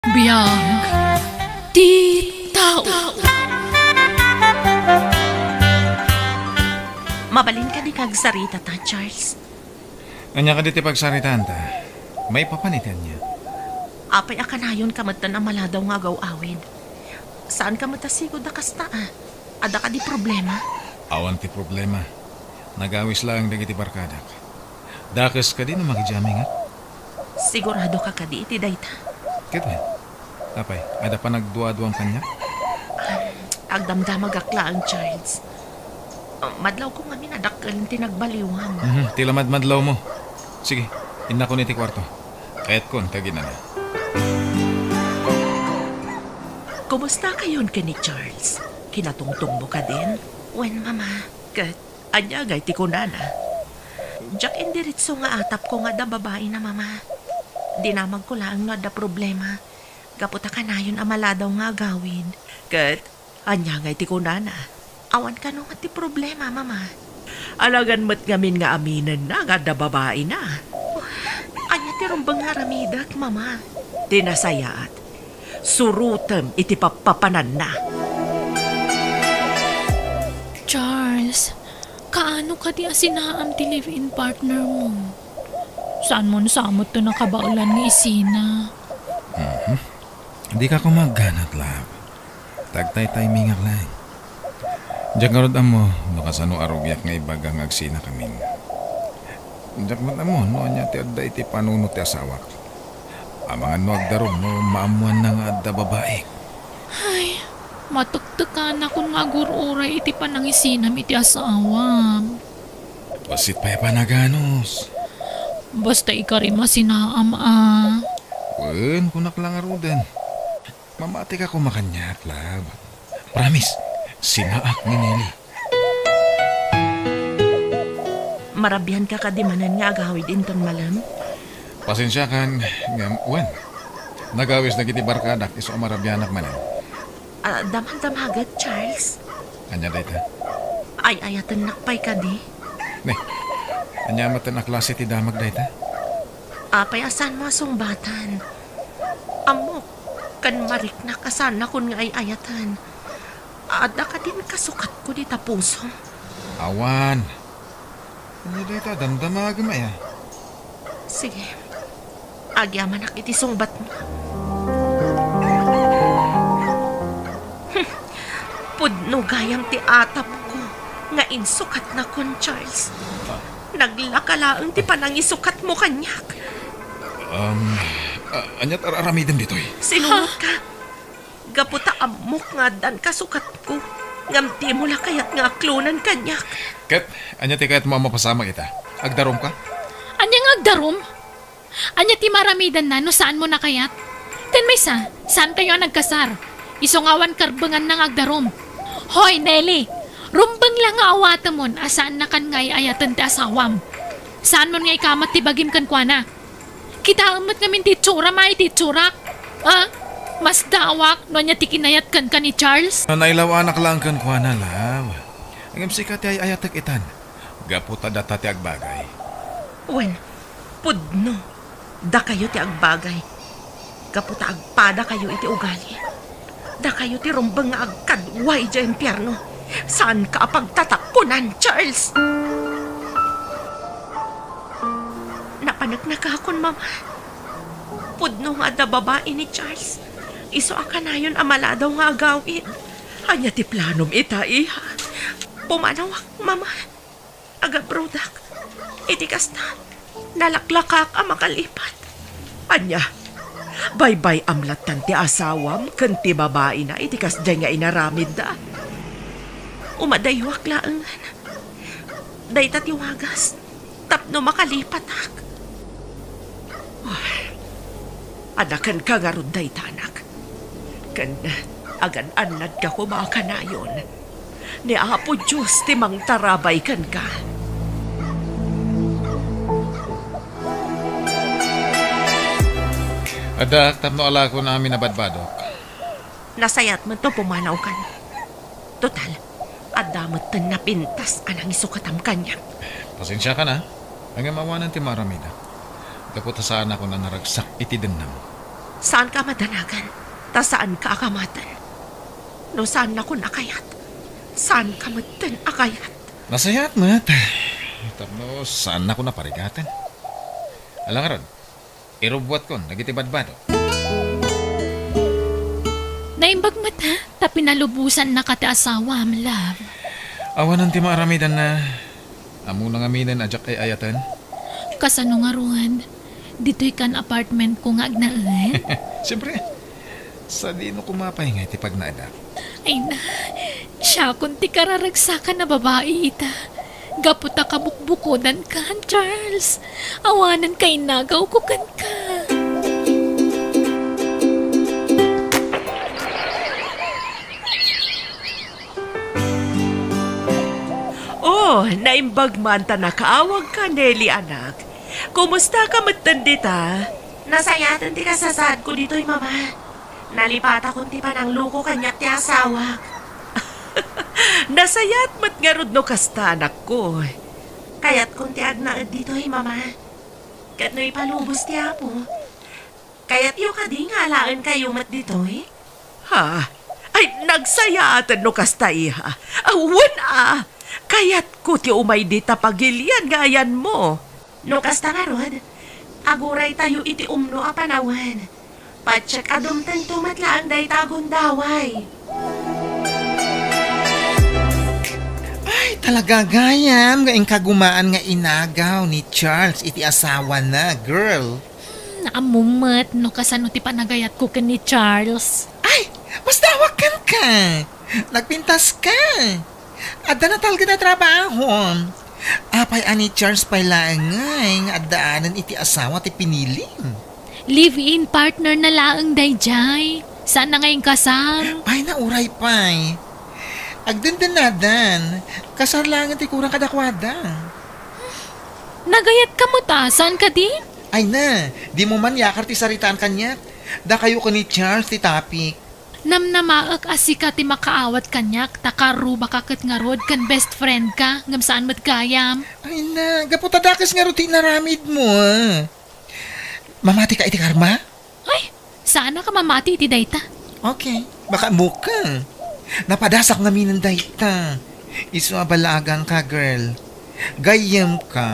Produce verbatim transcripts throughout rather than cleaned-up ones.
Biag ti tao. Mabalin kadi nga agsaritata, Charles? Ania kadi ti pagsaritanta? Maipapan iti ania? Apay a kanayonka metten a maladaw nga agaw-awid? Saanka met a sigud a kasta, a? Adda kadi problema? Awan ti problema. Nagawis laeng dagiti barkadak. Dakes kadi no makijamingak? Siguradoka kadi iti dayta? Ket wen. Apay, adda panagduaduam kaniak? Ah, agdamdamagak laeng, Charles. Ah, madlawko ngamin a dakkel ti nagbaliwam. Mhm, ti lamadmadlawmo. Sige, innakon iti kuarto. Kayatkon, kaginana. Kumusta kayon ken ni Charles? Kinatungtongmo kadin? Wen, Mama. Ket ania ngay ti kunana? Diak indiretso nga atapko nga adda babaina, Mama. Dinamagko laeng no adda problema, gapu ta kanayon a maladaw nga agawid. Ket ania ngay ti kunana? Awan kano met ti problema, Mama. Alangan met ngamin nga aminenna nga adda babaina. Ania ti rumbeng nga aramidek, Mama? Ti nasayaat, surotem iti pappapananna. Charles, kaano kadi a sinaam ti live-in partner mo? Saanmon sa met ti nakabaelan nga isina? Mhm. Dika koma agganat, love. Tagtaytaymingak laeng. Diak ngarud ammo no kasano a rugiak nga ibaga nga agsinakamin. Diak met ammo no ania ti adda iti panunot ti asawak. Amangan no agdarum no maammoanna nga adda babai. Ay, matektekanakon nga agur-uray iti panangisinam iti asawam. Bassit pay a panaganus. Basta ikarim a sinaam a. Wen, kunak la ngaruden. Mamatika koma kaniak, love. Promise, sinaak ni Nelly. Marabianka kadi manen nga agawid inton malem? Pasensiakan, ngem, wen. Nagawis dagiti barkadak isu a marabianak manen. Ah, damdamaget, Charles. Ania dayta? Ay-ayatennak pay kadi. Ne, ania met a klase ti damag dayta? Apay a saanmo a sungbatan? Ammok, ken mariknak a saannakon nga ay-ayaten. Adda kadin kasukatko dita pusom? Awan. Ania dayta, damdamagem aya? Sige. Agyamanak iti sungbatmo. Pudno gayam ti atapko nga insukatnakon, Charles. Ah. Naglaka laeng ti panangisukatmo kaniak. Um, a-, aniat ar-aramidem ditoy? Sinuotka. Gapu ta ammok nga addan kasukatko, ngem dimo la kayat nga aklonen kaniak. Ket ania ti kayatmo a mapasamak ita? Agdarumka? Ania nga agdarum? Ania ti maramidanna no saanmo a kayat? Ken maysa, saankayo a nagkasar. Isu nga awan karbenganna nga agdarum. Hoy, Nelly! Rumbeng la nga awatemon a saannakan nga ay-ayaten ti asawam. Saanmon nga ikamat ti bagim kenkuana. Kitaem met ngamin ti itsuram a iti itsurak. Ah? Masdaawak no ania ti kinayat kenka ni Charles? Nailawanak laeng kenkuana, love. Ngem sika ti ay-ayatek itan. Gapu ta data ti agbagay. Wen, pudno. Dakayo ti agbagay. Gapu ta agpadakayo iti ugali. Dakayo ti rumbeng nga agkadua idiay impierno. Saanka a pagtatakunan, Charles! Napaneknekakon, Mama. Pudno nga adda babai ni Charles. Isu a kanayon a maladaw nga agawid. Ania ti planom ita, iha? Pumanawak, Mama. Agabrodak. Iti kasta, nalaklakak a makalipat. Ania? Baybay-am lattan ti asawam ken ti babaina iti kasdiay nga inaramidda? Umadayuak laengen. Dayta ti wagas tapno makalipatak. Ay, adda kenka ngarud dayta, anak. Ken agan-annadka koma a kanayon. Ni Apo Dios ti mangtarabay kenka. Addaak tapno alakon amin a badbadok. Nasayaat met no pumanawkan. Total, adda metten napintas a nangisukatam kaniak. Pasensiakan, a. Ngem awanen ti maaramidek. Gapu ta saanakon a naragsak iti dennam. Saanka a madanagan, ta saanka a kamaten. No saannakon a kayat, saanka metten a kayat. Nasayaat met. Tapno saannakon a parigaten. Ala ngarud, irubbuatkon dagiti badbado. Naimbag met, ha? Ta pinalubosannaka ti asawam, love. Awanen ti maaramidanna. Ammona ngaminen a diak ay-ayaten. Kasano ngarud? Ditoy kan apartmentko nga agnaed? Siempre. Sadino koma pay nga iti pagnaedak? Ay na, siakon ti kararagsakan a babai ita. Gapu ta kabukbukodankan, Charles. Awanen kainagawko kenka. Oh, naimbag man ta nakaawagka, Nelly, anak. Kumustaka metten dita? Nasayaten ti kasasaadko ditoy, Mama. Nalipatakon ti panangluko kaniak ti asawak. Nasayaat met ngarud no kasta, anakko. Kayatkon ti agnaed ditoy, Mama. Ket no ipalubos ti Apo, kayatyo kadi nga alaenkayo met ditoy? Ha? Ay, nagsayaaten no kasta, iha. Awan a! Kayatko ti umay dita pagilian nga ayanmo. No kasta ngarud, aguraytayo iti umno a panawen. Patiek a dumtengto met laeng dayta a gundaway. Ay, talaga gayam nga inkagumaan nga inagaw ni Charles iti asawana, girl. Hmm, ammom met no kasano ti panagayatko ken ni Charles. Ay, masdawak kenka. Nagpintaska. Adda natalged a trabaho. Apay a ni Charles pay laeng ngay nga addaanen iti asawa ti pinilim? Live-in partner na laeng daydiay. Saan na nga inkasar. Ay, nauray pay. Agdendennadan. Kasar laeng ti kurang kadakuada. Nagayat ka met a, saan kadi? Ay na, dimo man yakar ti saritaan kaniak. Dakayo ken ni Charles ti topic. Namnamaek a sika ti makaawat kaniak ta karruba ka ket ngarud ken best friend ka, ngem saan met gayam. Ay na, gapu ta dakes ngarud ti inaramidmo, a. Mamati ka iti karma? Ay, saan a ka mamati iti dayta. Okay, baka mo ka. Napadasak ngaminen dayta. Isu a balaagangka, girl. Gayyemka.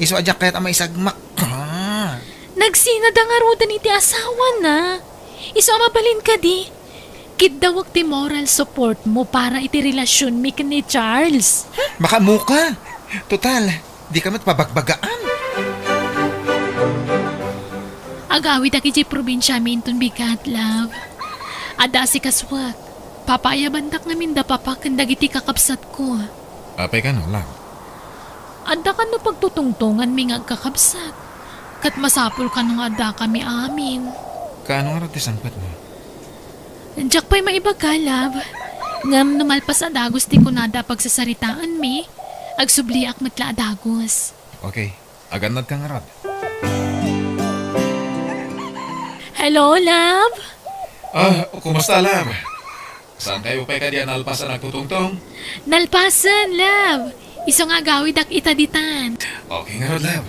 Isu a diak kayat a maisagmakka. Nagsinada ngaruden iti asawana. Isu a mabalin kadi. Kiddawek ti moral support mo para iti relasyonmi ken ni Charles. Huh? Makamuka. Total, di ka met pabagbagaan. Agawidak idiay probinsiami inton bigat, love. Adda asikasuak. Papaayabandak ngamin da papa ken dagiti kakabsatko. Apay kano, love? Adda kano pagtutungtonganmi nga agkakabsat. Ket masapul kano nga addakami amin. Kaano ngarud ti sangpetmo? Diak pay maibaga, love. Ngem no malpas a dagus ti kunada a pagsasaritaanmi, agsubliak met la a dagus. Okay. Agannadka ngarud. Hello, love? Ah, kumusta, love? Saankayo pay kadi a nalpas a nagtutungtong? Nalpasen, love. Isu nga agawidak ita ditan. Okay ngarud, love.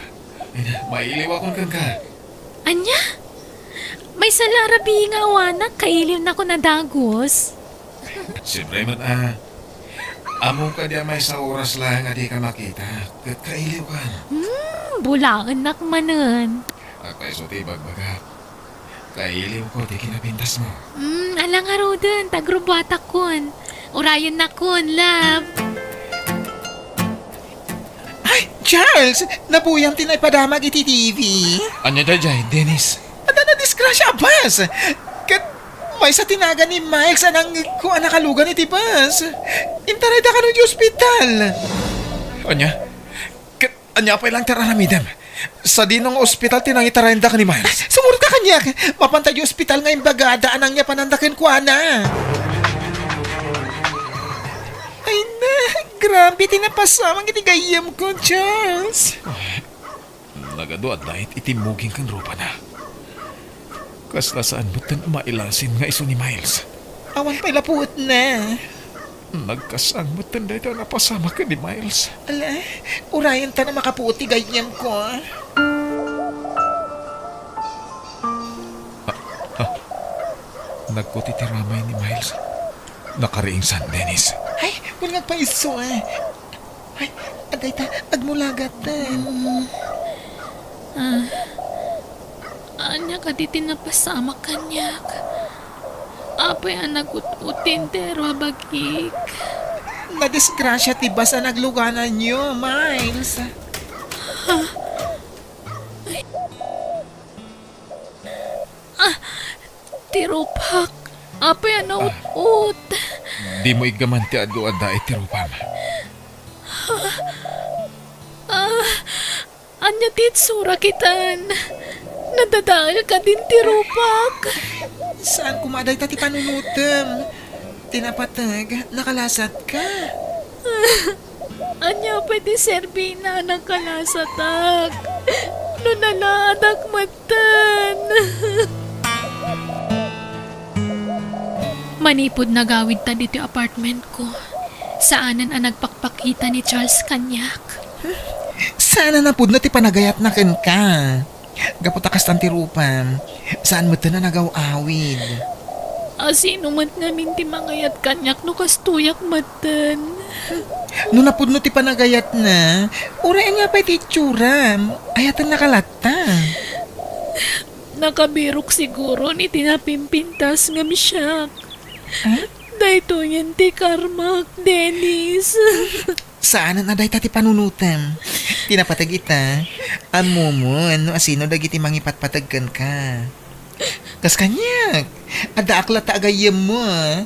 Ay na, mailiwakon kenka. Ania? Maysa la a rabii nga awanak, kailiwnakon a dagus. Siempre met a. Ammom kadi a maysa a oras laeng a dika makita, ket kailiwkan. Hmm, bulaennak manen. Apay isu ti ibagbagak. Kailiwko ti kinapintasmo. Hmm, ala ngaruden, ta agrubuatakon. Urayennakon, love. Ay, Charles! Nabuyam ti naipadamag iti T V. Ania daydiay, Dennis? Adda nadisgrasya a bus! Ket maysa ti nagan ni Miles a nangngegko a nakalugan iti bus. Intarayda kano iti ospital. Ania? Ket ania pay laeng ti ar-aramidem? Sadino nga ospital ti nangitarayendaka ni Miles? Sumurot ka kaniak! Mapanta iti ospital nga imbagada a nangyapananda kenkuana. Ay na, grabe ti napasamak iti gayyemko, Charles. Nagadu a dait iti muging ken rupana. Kasla saan metten a mailasin nga isu ni Miles. Awan pay la puetna. Nagkasang metten dayta a napasamak ken ni Miles. Ala, urayenta a makapuot ti gayyemko. Ah, Nagkuti ti ramay ni Miles. Nakariingsan, Dennis. Ay, wen nga agpaiso, eh. Ay, adayta, agmulagat, eh. Mm. Ah. Ania kadi ti napasamak kaniak? Apay a nagut-ut ti entero a bagik? Nadisgrasia ti bus a naglugananyo, Miles. Ha? Ay. Ah, ti rupak. Apay a naut-ut. Dimo iggaman ti adu a dait ti rupam. Ah, ania ti itsurak itan? Nadadael kadin ti rupak. Saan koma dayta ti panunotem? Ti napateg, nakalasatka. Ania pay ti serbina a nakalasatak? No nalaadak metten. Manipud nagawidta ditoy apartmentko, saanen a nagpakpakita ni Charles kaniak. Saan a napudno ti panagayatna kenka. Gapu ta kastan ti rupam, saan metten a nagaw-awid. A sino met ngamin ti mangayat kaniak no kastoyak metten? No napudno ti panagayatna, uray ania pay ti itsuram, ayatennaka latta. Nakabirok siguro ni ti napimpintas ngem siak. Ah? Daytoyen ti karmak, Dennis. Saanen a dayta ti panunotem. Ti napateg ita, ammomon no asino dagiti mangipatpateg kenka. Kas kaniak, addaak latta a gayyemmo, a.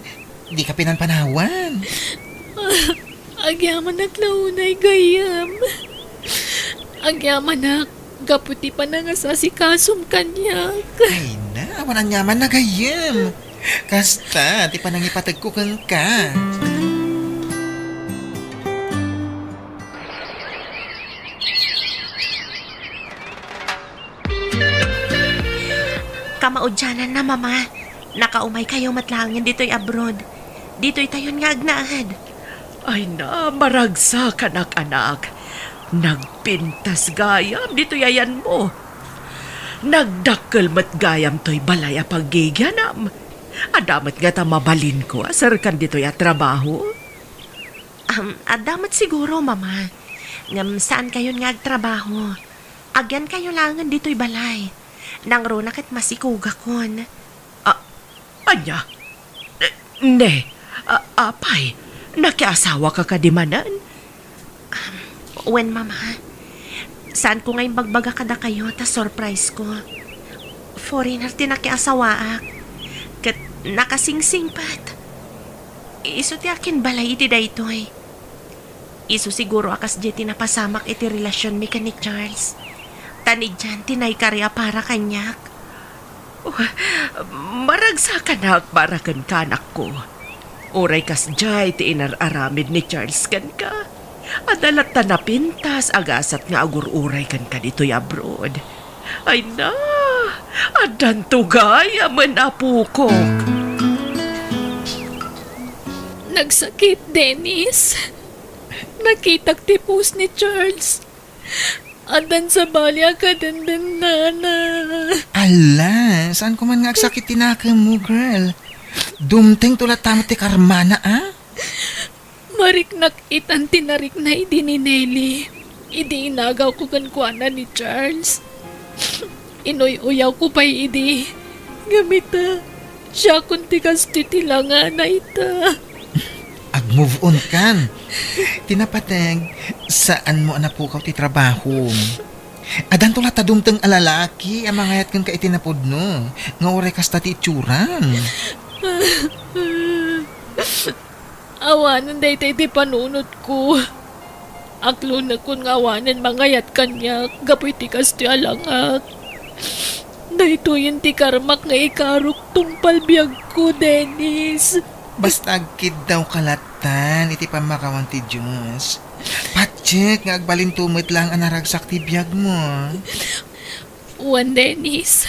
Dika pinanpanawan. Agyamanak la unay gayyem. Agyamanak gapu ti panangasasikasom kaniak. Ay na, awan aniaman a gayyem. Kasta ti panangipategko kenka. Kamaudiananna, Mama. Nakaumaykayo met laengen ditoy abroad. Ditoytayon nga agnaed. Ay na, maragsakanak, anak. Nagpintas gayam ditoy ayanmo. Nagdakkel met gayam toy balay a paggigianam. Adda met ngata mabalinko a serkan ditoy a trabaho? Um, adda met siguro, Mama. Ngem saankayon nga agtrabaho. Agyankayo laengen ditoy balay. Nangruna ket masikogakon. Ah, ania? Eh, ne, a-, apay, nakiasawaka kadi manen? Um, wen, Mama. Saanko nga imbagbaga kadakayo ta surprise ko. Foreigner ti nakiasawaak. Ket nakasingsingpet. Isu ti akin balay iti daytoy. Isu siguro a kasdiay ti napasamak iti relasionmi ken ni Charles. Ta ni Jan ti naikari a para kaniak. Oh, maragsakanak para kenka, anakko. Uray kasdiay ti inar-aramid ni Charles kenka, adda latta napintas a gasat nga agur-uray kenka ditoy abroad. Ay na, addanto gayamen, apokok. Nagsakit, Dennis. Nakitak ti post ni Charles. Addan sabali a kadendennana. Ala, saan ko man nga agsakit ti nakemmo, girl? Dumtengto latta met ti karmana, a? Mariknak itan ti narikna idi ni Nelly. Idi inagawko kenkuana ni Charles. Inuy-uyawko pay idi. Ngem ita, siakon ti kastoy ti langana ita. Ag-move on kan. Ti napateg, saanmo a napukaw ti trabaho. Addanto latta dumteng a lalaki a mangayat kenka iti napudno, nga uray kasta ti itsuram. Awanen dayta iti panunotko. Aklonekon nga awanen mangayat kaniak gapu iti kastoy a langak. Daytoyen ti karmak nga ikarok tungpal biagko, Dennis. Basta agkiddawka lattan iti pammakawan ti Dios. Patiek nga agbalinto met laeng a naragsak ti biagmo. Wen, Dennis,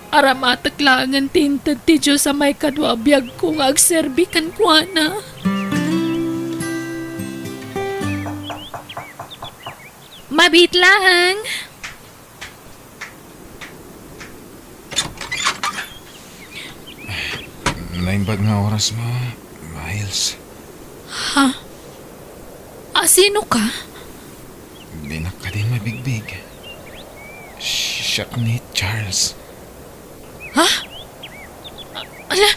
aramatek laengen ti inted ti Dios a maikadua a biagko nga agserbi kenkuana. Mabiit laeng. Naimbag nga oras mo, Miles. Ha? A, sino ka? Dinak kadin mabigbig. Siak ni Charles. Ha? A-, ala,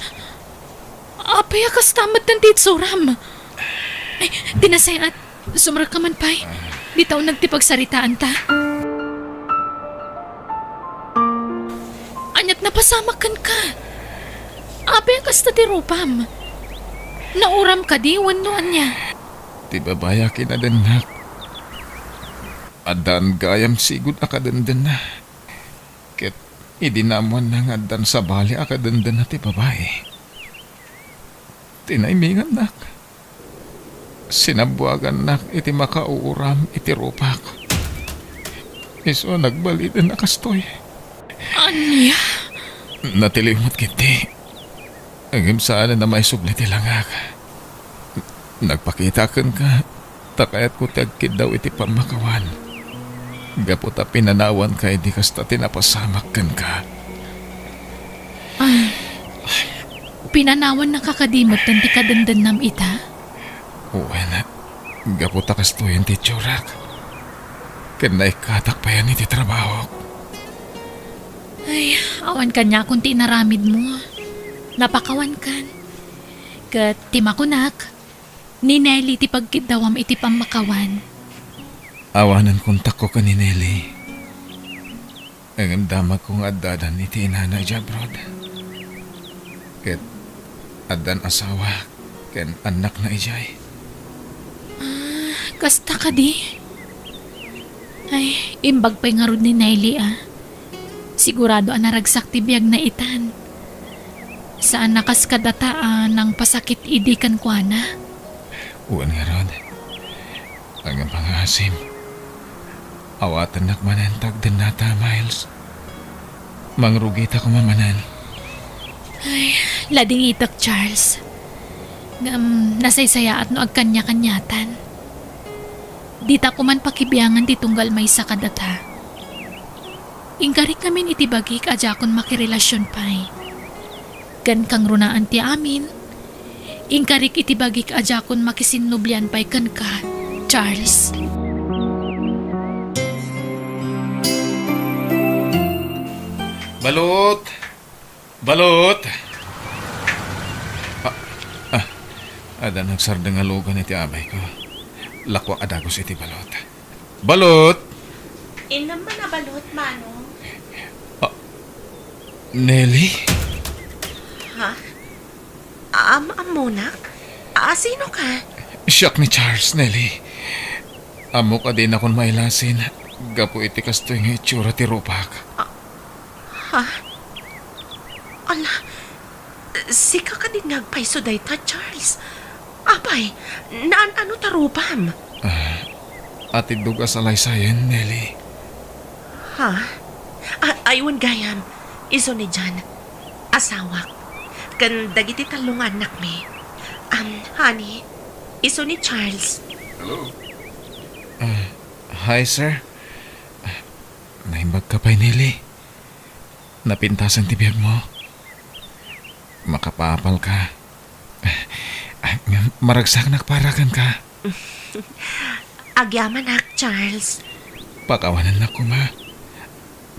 apay a kasta met ti itsuram? Ay, dinasay-at, sumrek ka man pay. Dita uneg ti pagsaritaanta. Aniat napasamak kenka? Apay a kasta ti rupam? Nauram kadi wenno ania? Ti babai a kinadennak, addaan gayam sigud a kadendenna. Ket idi naammoanna nga addan sabali a kadendenna ti babai, tinaimingannak. Sinabbuagannak iti makauuram iti rupak. Isu a nagbalin a kastoy. Ania? Natiliw met ketdi. Ngem saan a maisubli ti langak. Nagpakita kenka, ta kayatko ti agkiddaw iti pammakawan. Gapu ta pinanawanka idi kasta ti napasamak kenka. Ah, pinanawannaka kadi metten ti kadendennam ita? Wen, gapu ta kastoyen ti itsurak. Ken naikkatak payen iti trabahok. Ay, awan kaniakon ti inaramidmo. Napakawankan. Ket ti makunak, ni Nelly ti pagkiddawam iti pammakawan. Awanen kontakko ken ni Nelly. Ngem damagko nga addadan iti inana idiay abroad. Ket addan asawa ken annakna idiay. Ah, kasta kadi? Ay, imbag pay ngarud ni Nelly, ah. Sigurado a naragsak ti biagna itan. Saan a kas kadata a nangpasakit idi kenkuana. Wen ngarud. Ngem pangaasim. Awatennak manen ta agdennata, Miles. Mangrugita koma manen. Ay, ladingitek, Charles. Ngem nasaysayaat no agkaniakaniatan. Dita koman pakibiangan ti tunggal maysa kadata. Inkarik ngamin iti bagik a diakon makirelasion pay. Ken kangrunaan ti amin, inkarik iti bagik a diakon makisinnublian pay kenka, Charles. Balot! Balot! Ah, ah, adda nagsardeng a lugan iti abayko. Lakuak a dagus iti balot. Balot! Innem man a balot, Manong. Ah, Nelly? Ha? Am-, ammonak? A, sino ka? Siak ni Charles, Nelly. Ammok a dinakon mailasin gapu iti kastoy nga itsura ti rupak. Ah, ha? Ala, sika kadi nga agpayso dayta, Charles? Apay, naan-ano ta rupam? Ah, atiddog a salaysayen, Nelly. Ha? A-, ay, wen gayam. Isu ni John, asawak. Ken dagiti tallo nga annakmi. Um, honey, isu ni Charles. Hello? Ah, hi, sir. Ah, naimbag ka pay, Nelly. Napintasan ti biagmo. Makapaapal ka. Ah, ngem maragsaknak para kenka. Agyamanak, Charles. Pakawanennak koma.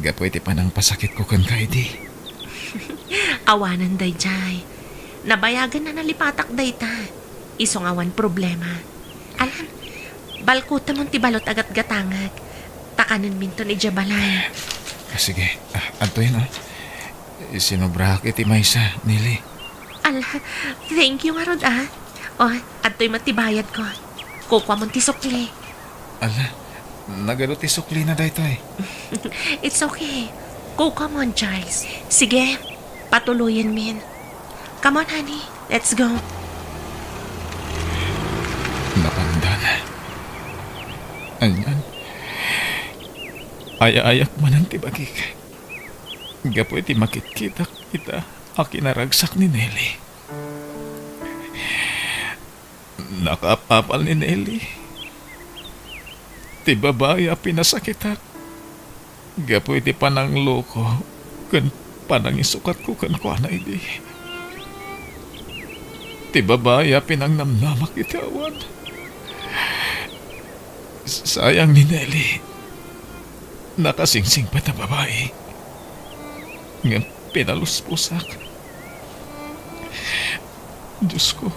Gapu iti panangpasakitko kenka idi. Awanen daydiay. Nabayagen a nalipatak dayta. Isu nga awan problema. Alam, balkutemon ti balot a gatgatangek. Ta kanenminton idiay balay. Ah, sige. Ah, adtoyen, ah. Sinobraak iti maysa, Nelly. Ala, thank you ngarud, ah. O, adtoy met ti bayadko. Kukuamon ti sukli. Ala, nagadu ti suklina daytoy. It's okay. Kukuamon, Charles. Sige, patuloyenmin. Come on, honey. Let's go. Napandan. Anian? Ayaayak manen ti bagik. Gapu iti makitkitak ita a kinaragsak ni Nelly. Nakaapapal ni Nelly ti babai a pinasakitak gapu iti panangloko ken panangisukatko kenkuana idi. Ti babai a pinangnamnamak iti awan. Sayang ni Nelly. Nakasingsingpet a babai. Ngem pinalusposak. Diosko,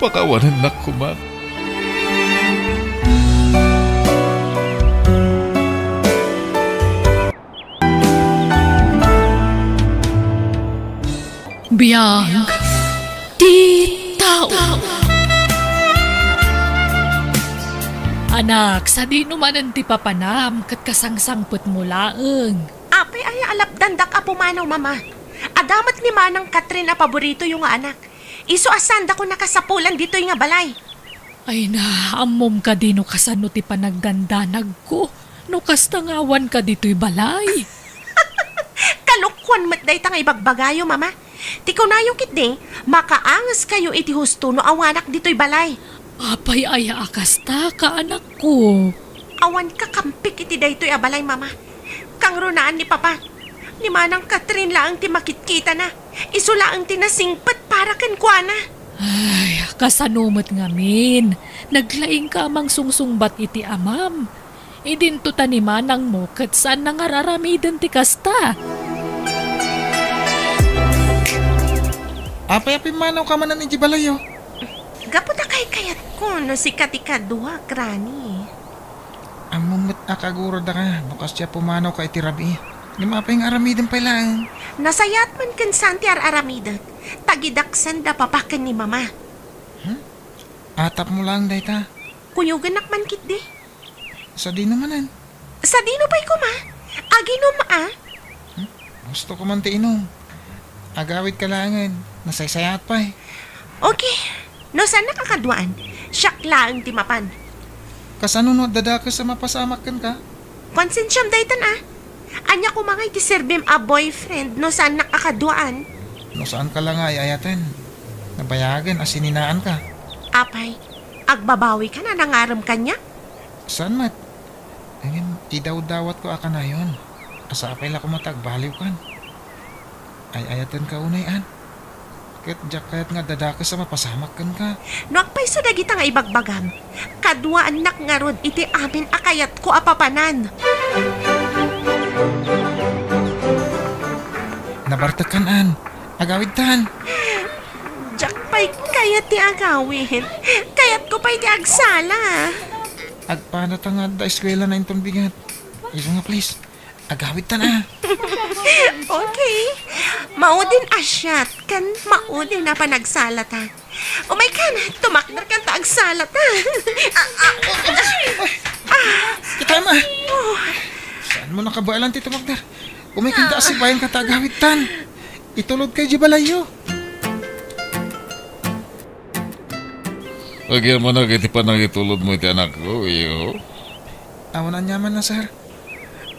pakawanennak koma. Biag ti tao. Anak, sadino manen ti papanam ket kasangsangpetmo laeng? Apay aya a lapdandak a pumanaw, Mama? Adda met ni Manang Catherine a paboritoyo nga anak. Isu a saandakon a kasapulan ditoy nga balay. Ay na, ammom kadi no kasano ti panagdandanagko no kasta nga awanka ditoy balay? Kalokoan met dayta nga ibagbagayo, Mama. Ti kunayo ketdi, makaangeskayo iti husto no awanak ditoy balay. Apay aya a kasta, kaanakko? Awan kakampik iti daytoy a balay, Mama. Kangrunaan ni Papa. Ni Manang Catherine laeng ti makitkitana. Isu laeng ti nasingpet para kenkuana. Ay, kasano met ngamin? Naglaingka a mangsungsungbat iti amam. Idinto ta ni manangmo ket saanna nga ar-aramiden ti kasta. Apay a pimmanawka manen iti balayyo? Gapu ta kaykayatko no sika ti kaduak, Rani. Ammom met a kagurodaka no kasdiay a pumanawka iti rabii. Ngem apay nga aramidem pay laeng? Nasayaat man ken saan ti ar-aramidek. Tagidaksen da Papa ken ni Mama. Hmm? Atapmo laeng dayta. Kuyogennak man ketdi. Sadino manen? Sadino pay koma? Aginom a? Hmm? Gusto ko man ti inum. Agawidka laengen. Nasaysayaat pay. Okay. No saannak a kaduaan, siak laeng ti mapan. Kasano no adda dakes a mapasamak kenka? Konsensiam daytan a. Ania koma ngay ti serbim a boyfriend no saannak a kaduaan? No saanka la nga ay-ayaten, nabayagen a sininaanka. Apay, agbabawikan a nangarem kaniak? Saan met? Ngem idawdawatko a kanayon a sapay la koma ta agbaliwkan. Ay-ayatenka unay, Ann. Ket diak kayat nga adda dakes a mapasamak kenka. No agpayso dagita nga ibagbagam, kaduaannak ngarud iti amin a kayatko a papanan. Nabartekkan, Ann. Agawidtan. Diak pay kayat ti agawid. Kayatko pay ti agsala. Agpadata nga adda eskuelana inton bigat. Isu nga, please. Agawidtan a. Okay. Maudin a shot ken maudin a panagsalata. Umaykan, tumakderkan ta agsalata. Ah, ah, ah. Kitam a. Oh. Saanmo nakabaelan ti tumakder? Umaykan ta asibayan ka ta agawidtan. Itulodka idiay balayyo. Agyamanak iti panangitulodmo iti anakko, iho. Awan aniaman a, sir.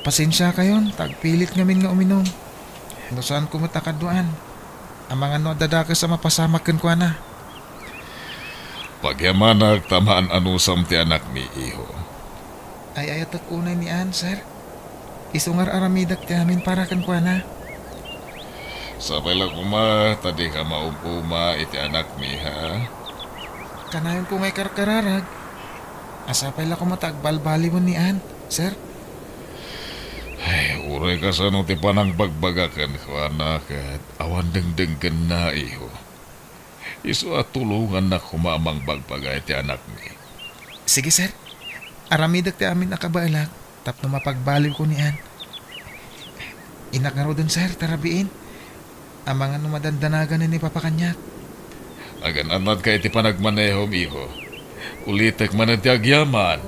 Pasensiakayon ta agpilit ngamin nga uminum. No saanko met a kaduaan, amangan no adda dakes a mapasamak kenkuana. Pagyamanak ta maan-anusam ti anakmi, iho. Ay-ayatek unay ni Ann, sir. Isu nga ar-aramidek ti amin para kenkuana. Sapay la koma ta dika maum-uma iti anakmi, ha? Kanayonko nga ikarkararag a sapay la koma ta agbalbaliwen ni Ann, sir. Ay, uray kasano ti panangbagbaga kenkuana ket awan dengdenggenna, iho. Isu a tulongannak koma a mangbagbaga iti anakmi. Sige, sir. Aramidek ti amin a kabaelak tapno mapagbaliwko ni Ann. Innak ngaruden, sir, ta rabiin. Amangan no madandanagan ni Papa kaniak. Agan-annadka iti panagmanehom, iho. Ulitek manen ti agyaman.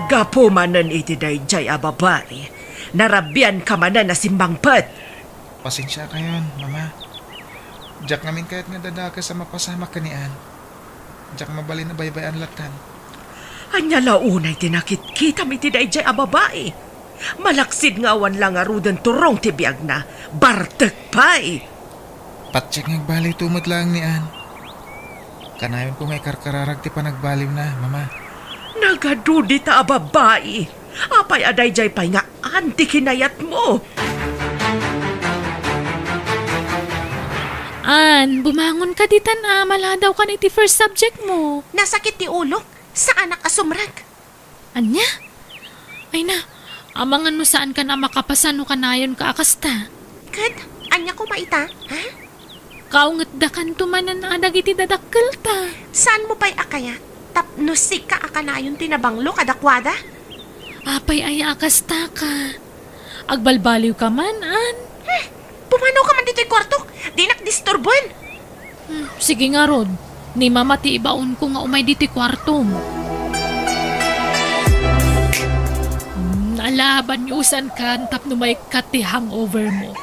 Gapu manen iti daydiay a babai, narabianka manen a simmangpet. Pasensiakayon, Mama. Diak ngamin kayat nga adda dakes a mapasamak ken ni Ann. Diak mabalin a baybay-an lattan. Ania la unay ti nakitkitam iti daydiay a babai? Malaksid nga awan la ngaruden turong ti biagna, bartek pay! Patiek nga agbaliwto met laeng ni Ann. Kanayonko nga ikarkararag ti panagbaliwna, Mama. Nagadu dita a babai! Apay a daydiay pay nga Ann ti kinayatmo? An, bumangon ka ditan a maladawkan iti first subject mo. Nasakit ti ulok. Saanak a sumrek. Ania? Ay na, amangan no saan ka na makapasan no kanayon ka a kasta. Ket, ania koma ita, ha? Kaungetdakanto manen a dagiti dadakkelta. Saan mo pay a kayat? Tapno sika a kanayon ti nabanglo kadakuada? Apay aya a kasta ka? Agbalbaliw ka man, an? Hmm, pumanaw ka man ditoy kuartok. Dinak disturboen. Hmm, sige ngarud. Ni Mama ti ibaonko nga umay ditoy kuartom. Hmm, alaban yo usan kan tapno maikkat ti hangover mo.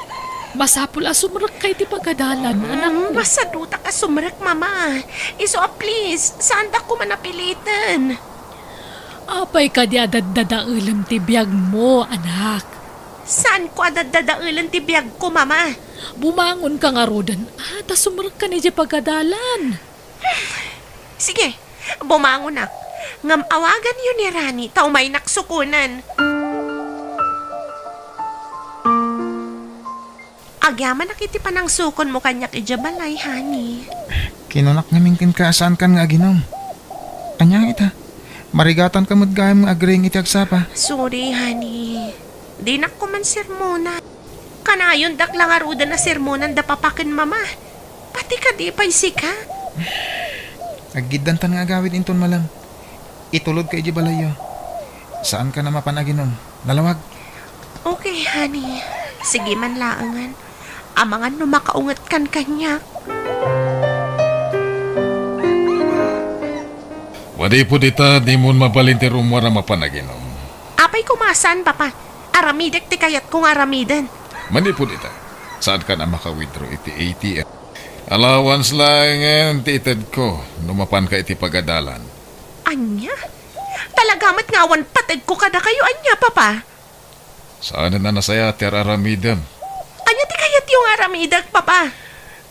Masapul a sumrek ka iti pagadalan, anak ko. Mm, masadutak a sumrek, Mama. Isu a please, saandak koma a piliten. Apay kadi a daddadaelem ti biag mo, anak? Saanko a daddadaelen ti biagko, Mama. Bumangon ka ngaruden, a, ta sumrekkan idiay pagadalan. Sige, bumangonak. Ngem awaganyo ni Rani, ta umaynak sukonen. Agyamanak iti panangsukonmo kaniak idiay balay, honey. Kinunak ngamin kenka a saankan nga aginom. Ania ita? Marigatanka met gayam nga agriing iti agsapa. Sorry, honey. Dinak koma a sermonan. Kanayondak la ngaruden a sermonan da papa ken mama. Pati kadi pay sika. Aggiddantan nga agawid inton malem. Itulodka idiay balayyo. Saankan a mapan aginom. Nalawag. Okay, honey. Sige man laengen. Amangan no makaungetkan kaniak. Manipud ita, dimon mabalin ti rummuar a mapan aginom. Apay koma a saan, Papa? Aramidek ti kayatko nga aramiden. Manipud ita, saankan a maka-withdraw iti A T M. Allowance laengen ti itedko no mapanka iti pagadalan. Ania? Talaga met nga awan pategko kadakayo ania, Papa? Saanen a nasayaat ti ar-aramidem. Ania ti kayatyo nga aramidek, Papa?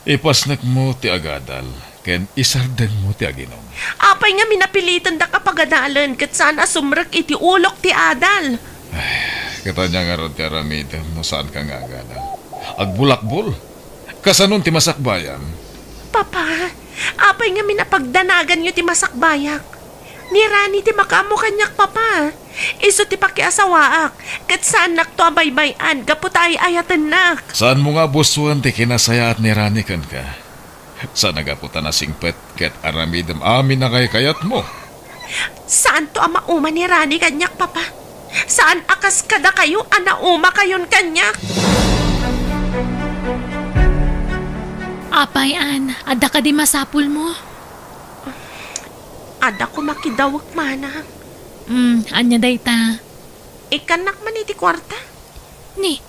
Ipasnekmo ti agadal, ken isardengmo ti aginom. Apay ngamin a pilitendak a pagadalen ket saan a sumrek iti ulok ti adal? Ay, ket ania ngarud ti aramidem no saanka nga agadal? Agbulakbol? Kasanon ti masakbayam? Papa, apay ngamin a pagdanaganyo ti masakbayak? Ni Rani ti makaammo kaniak, Papa. Isu ti pakiasawaak, ket saannakto a baybay-an gapu ta ay-ayatennak. Saanmo nga abusuen ti kinasayaat ni Rani kenka? Saan a gapu ta nasingpet ket aramidem amin a kaykayatmo? Saanto a mauma ni Rani kaniak, Papa. Saan a kas kadakayo a naumakayon kaniak. Apay, Ann, adda kadi masapulmo? Adda koma kidawek, manang. Hmm, ania dayta? Ikkannak man iti kuarta. Ni,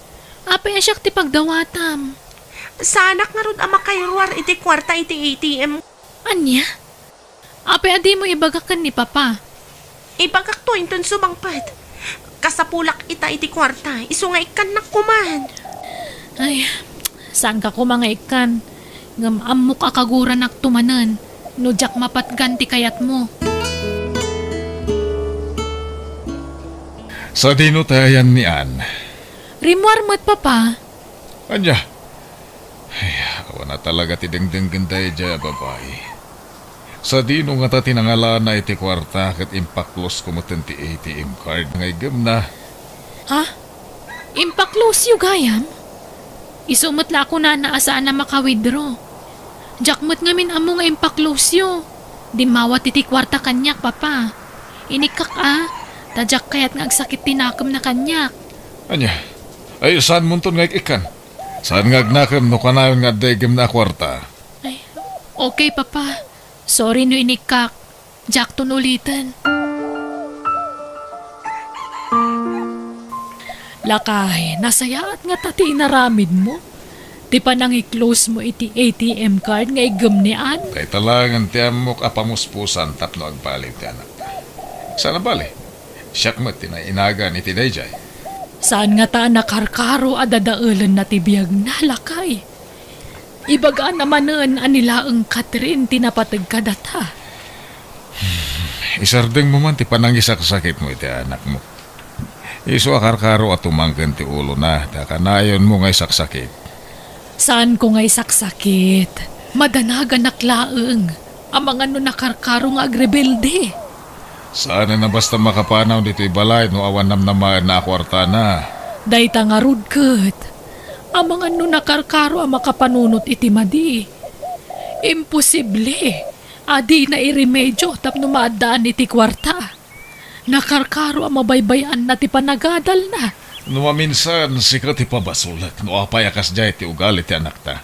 apay a siak ti pagdawatam? Saanak ngarud a makairuar iti kuarta iti A T M. Ania? Apay a dimo ibaga ken ni Papa? Ibagakto inton sumangpet. Kasapulak ita iti kuarta, isu nga ikkannak koman. Ay, saanka koma nga ikkan. Ngem ammok a kaguranakto manen no diak mapatgan ti kayatmo. Sadino ti ayan ni Ann? Rimmuar met, Papa. Ania? Ay, awan a talaga ti dengdenggen daydiay a babai. Sadino ngata ti nangalana iti kuarta ket impaklosko metten ti A T M card nga iggemna? Ha? Impakloseyo gayam? Isu met la a kunana a saan a maka-withdraw. Diak met ngamin ammo nga impakloseyo. Dimmawat iti kuarta kaniak, Papa. Inikkak a, ta diak kayat nga agsakit ti nakemna kaniak. Ania? Ay, saanmonton nga ik-ikkan? Saan nga agnakem no kanayon nga adda iggemna a kuarta? Ay, okay, Papa. Sorry no inikkak. Diakton uliten. Lakay, nasayaat ngata ti inaramidmo? Ti panangi-close mo iti A T M card nga iggem ni Ann? Dayta laengen ti ammok a pamuspusan tapno agbali ti anakta. Saan a bali? Siak met ti nainagan iti daydiay. Saan ngata a nakarkaro a dadaelenna ti biagna, lakay? Ibagana manen a ni laeng Catherine ti napateg kadata. Isardengmo man ti panangisaksakitmo iti anakmo. Isu a karkaro a tumangken ti ulona, ta kanayonmo nga isaksakit. Saanko nga isaksakit. Madanaganak laeng. Amangan no nakarkaro nga agrebelde. Saan a basta makapanaw ditoy balay no awan namnamaenna a kuartana. Dayta ngarud ket. Amangan no nakarkaro a makapanunot iti madi. Imposible. Adina iremedio tapno maaddaan iti kuarta. Nakarkaro a mabaybay-anna ti panagadalna. No maminsan, sika ti pabasolek no apay a kasdiay ti ugali ti anakta.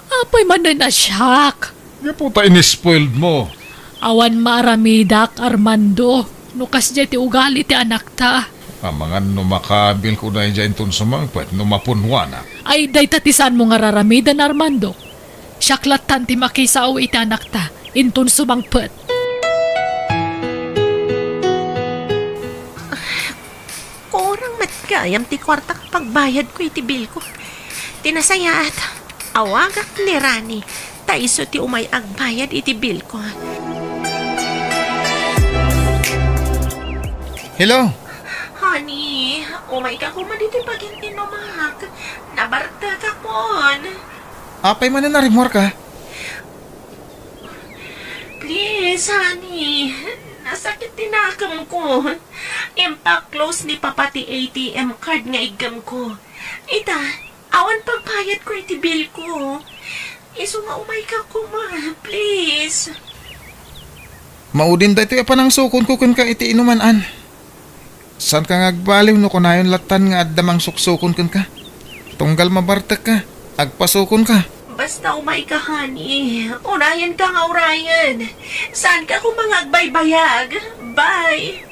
Apay manen a siak? Gapu ta inispoiled mo. Awan maaramidak, Armando, no kasdiay ti ugali ti anakta. Amangan no makabilko daydiay inton sumangpet no mapunwanak. Ay, dayta ti saanmo nga raramiden, Armando. Siak lattan ti makisao iti anakta, inton sumangpet. Kurang met gayam ti kuarta a pagbayadko iti bilko. Ti nasayaat, awagak ni Rani, ta isu ti umay agbayad iti bilko. Hello? Honey, umayka koma ditoy pagin-inumak. Nabartekakon. Apay manen a rimmuarka? Please, honey. Nasakit ti nakemko. Impack-close ni Papa ti A T M card nga iggemko. Ita, awan pagbayadko iti bilko. Isu nga umayka koma, please. Maudin daytoy a panangsukonko kenka iti inuman, Ann. Saanka nga agbaliw no kunayon lattan nga adda mangsuksukon kenka. Tunggal mabartekka, agpasukonka. Basta umayka, honey. Unayenka nga urayen. Saanka koma nga agbaybayag. Bye.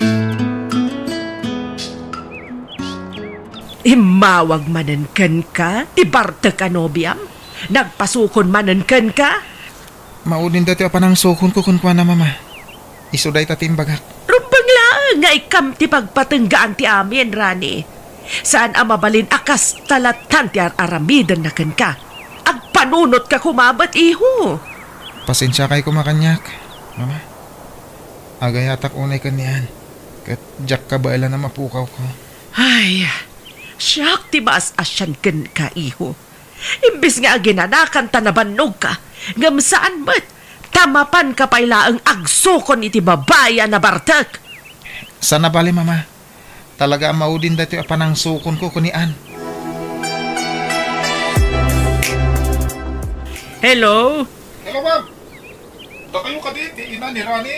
Immawag manen kenka ti bartek a nobiam? Nagpasukon manen kenka? Maudin daytoy a panangsukonko kenkuana, Mama. Isu dayta ti imbagak. Rumbeng laeng nga ikkam ti pagpatenggaan ti amin, Rani. Saan a mabalin a kasta lattan ti ar-aramidenna kenka. Agpanunotka koma met, iho. Pasensiakay koma kaniak, Mama. Agayatak unay ken ni Ann, ket diak kabaelan a mapukawko. Ay, siak ti maas-asian kenka, iho. Imbes nga aginanakan ta nabannogka, ngem saan met, ta mapanka pay laeng agsukon iti babai a nabartek. Saan a bale, Mama. Talaga a maudin daytoy a panangsukonko ken ni Ann. Hello? Hello, ma'am. Dakayo kadi ti ina ni Rani?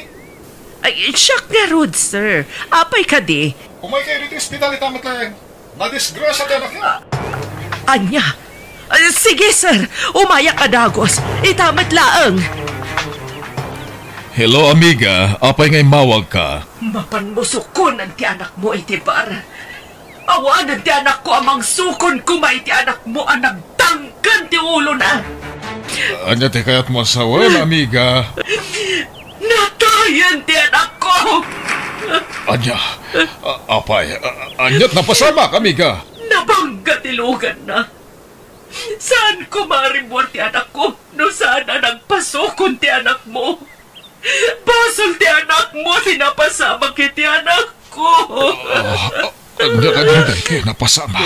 Ay, siak ngarud, sir. Apay kadi? Umaykayo ditoy ospital ita met laeng. Nadisgrasya ti anakyo. Ania? Ah, sige, sir. Umayak a dagus. Ita met laeng. Hello, amiga. Apay nga immawagka? Mapanmo sukonen ti anakmo iti bar. Awanen ti anakko a mangsukon koma iti anakmo a nagtangken ti ulona. Ania ti kayatmo a sawen, amiga? Natayen ti anakko! Ania? A-, apay, a-, ania't napasamak, amiga? Nabangga ti luganna. Saan koma a rimmuar ti anakko no saan a nagpasukon ti anakmo. Basol ti anakmo ti napasamak iti anakko. Ah, ania kadi daytoy napasamak?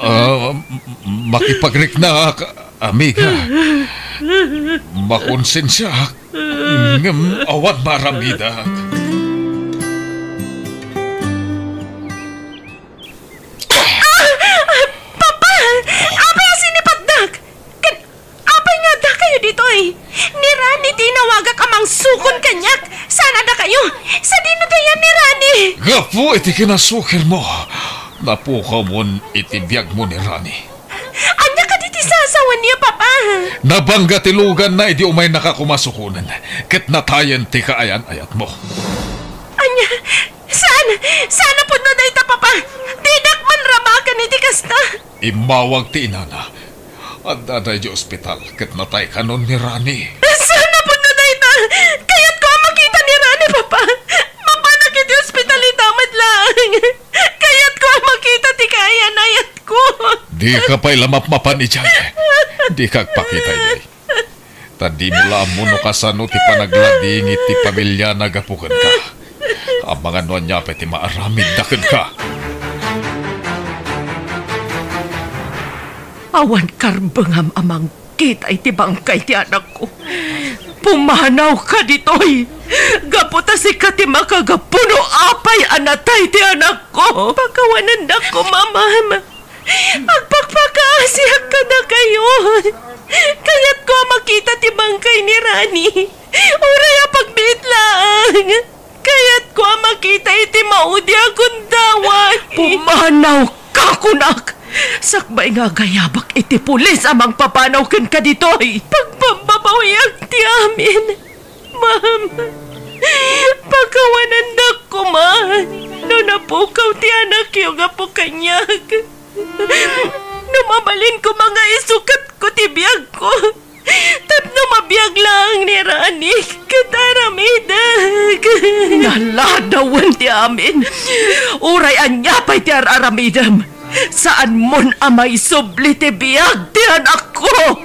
Ah, m-, makipagriknak, amiga. Makonsensiaak, ngem awan maaramidak. Ah! Papa! Apay a sinipatdak? Ken apay nga addakayo ditoy? Ni Rani ti inawagak a mangsukon kaniak. Saan a dakayo? Sadino dayan ni Rani? Gapu iti kinasukirmo, napukawmon iti biagmo ni Rani. Ania kadi ti sasawenyo, Papa? Nabangga ti luganna idi umaynaka koma sukonen, ket natayen ti kaayan-ayatmo. Ania? Saan, saan a pudno dayta, Papa. Didak man rabaken iti kasta. Immawag ti inana. Addada idiay ospital ket nataykanon ni Rani. Saan a pudno dayta. Kayatko a makita ni Rani, Papa. Mapanak iti ospital ita met laeng. Kayatko a makita ti kaayan-ayatko. Dika pay la mapmapan idiay. Dika agpakita idiay. Ta dimo la ammo no kasano ti panagladingit ti pamiliana gapu kenka. Amangan no ania pay ti maaramidda kenka. Awan karbengam a mangkita iti bangkay ti anakko. Pumanawka ditoy! Gapu ta sika ti makagapu no apay a natay ti anakko. Pakawanandakko, Mama. Agpakpakaasiak kadakayo. Kayatko a makita ti bangkay ni Rani. Uray a pagbiit laeng. Kayatko a makita iti maudi a gundaway. Pumanawka, kunak! Sakbay nga agayabak iti pulis a mangpapanaw kenka ditoy. Pagpambabawiak ti amin. Ma'am, pakawanandak koma no napukaw ti anakyo gapu kaniak. No mabalin koma nga isukatko ti biagko tapno mabiag laeng ni Rani ket aramidek. Naladawen ti amin. Uray ania pay ti ar-aramidem, saanmon a maisubli ti biag ti anakko.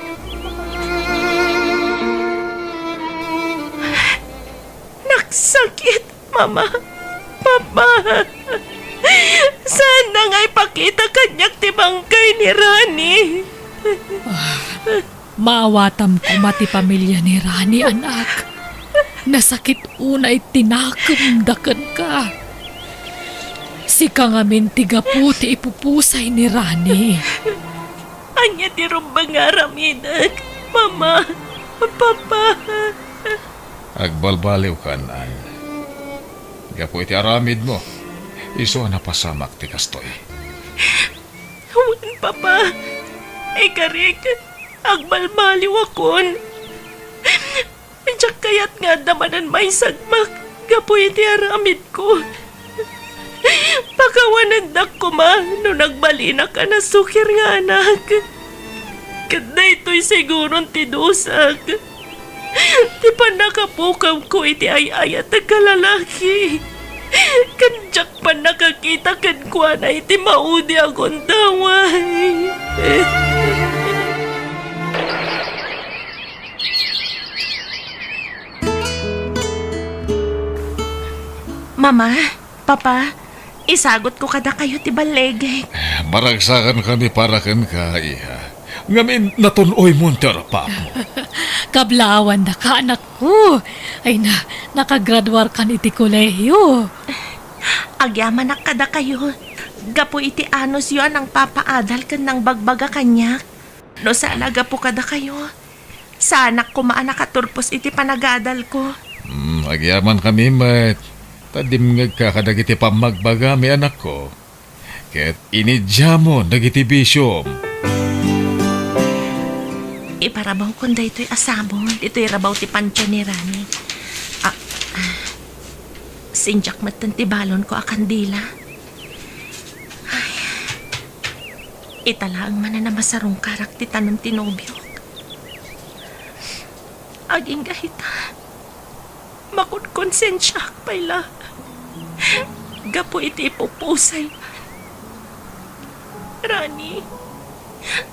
Nagsakit, Mama, Papa. Saanna nga ipakita kaniak ti bangkay ni Rani. Ah, maawatam koma ti pamilia ni Rani, anak. Nasakit unay ti nakemda kenka. Sika ngamin ti gapu ti ipupusay ni Rani. Ania ti rumbeng nga aramidek, Mama, Papa? Agbalbaliwkan, Ann. Gapu iti aramidmo, isu a napasamak ti kastoy. Wen, Papa. Ikarik, agbalbaliwakon. Diak kayat nga adda manen maisagmak gapu iti aramidko. Pakawanendak koma no nagbalinak a nasukir nga anak. Ket daytoy siguron ti dusak. Ti pannakapukawko iti ay-ayatag a lalaki. Ken diak pannakakita kenkuana iti maudi a gundaway. Mama, Papa, isagutko kadakayo ti ballegek. Maragsakanka ni para kenka, iha. Ngamin, natun-oymon ti arpakmo. Kablaawan daka, anakko. Ay na, nakagraduarkan iti kolehiyo. Agyamanak kadakayo, gapu iti anusyo a nangpapaadal ken nangbagbaga kaniak. No saan a gapu kadakayo, saanak koma a nakaturpos iti panagadalko. Hmm, agyamankami met, ta dimngegka kadagiti pammagbagami, anakko. Ket inidiamon dagiti bisiom. Iparabawkon daytoy a sabon ditoy rabaw ti pantion ni Rani. Ah, ah, sindiak metten ti balonko a kandila. Ay, ita laeng manen a masarungkarak ti tanem ti nobiok. Agingga ita, makonkonsensiaak pay la gapu iti ipupusay. Rani,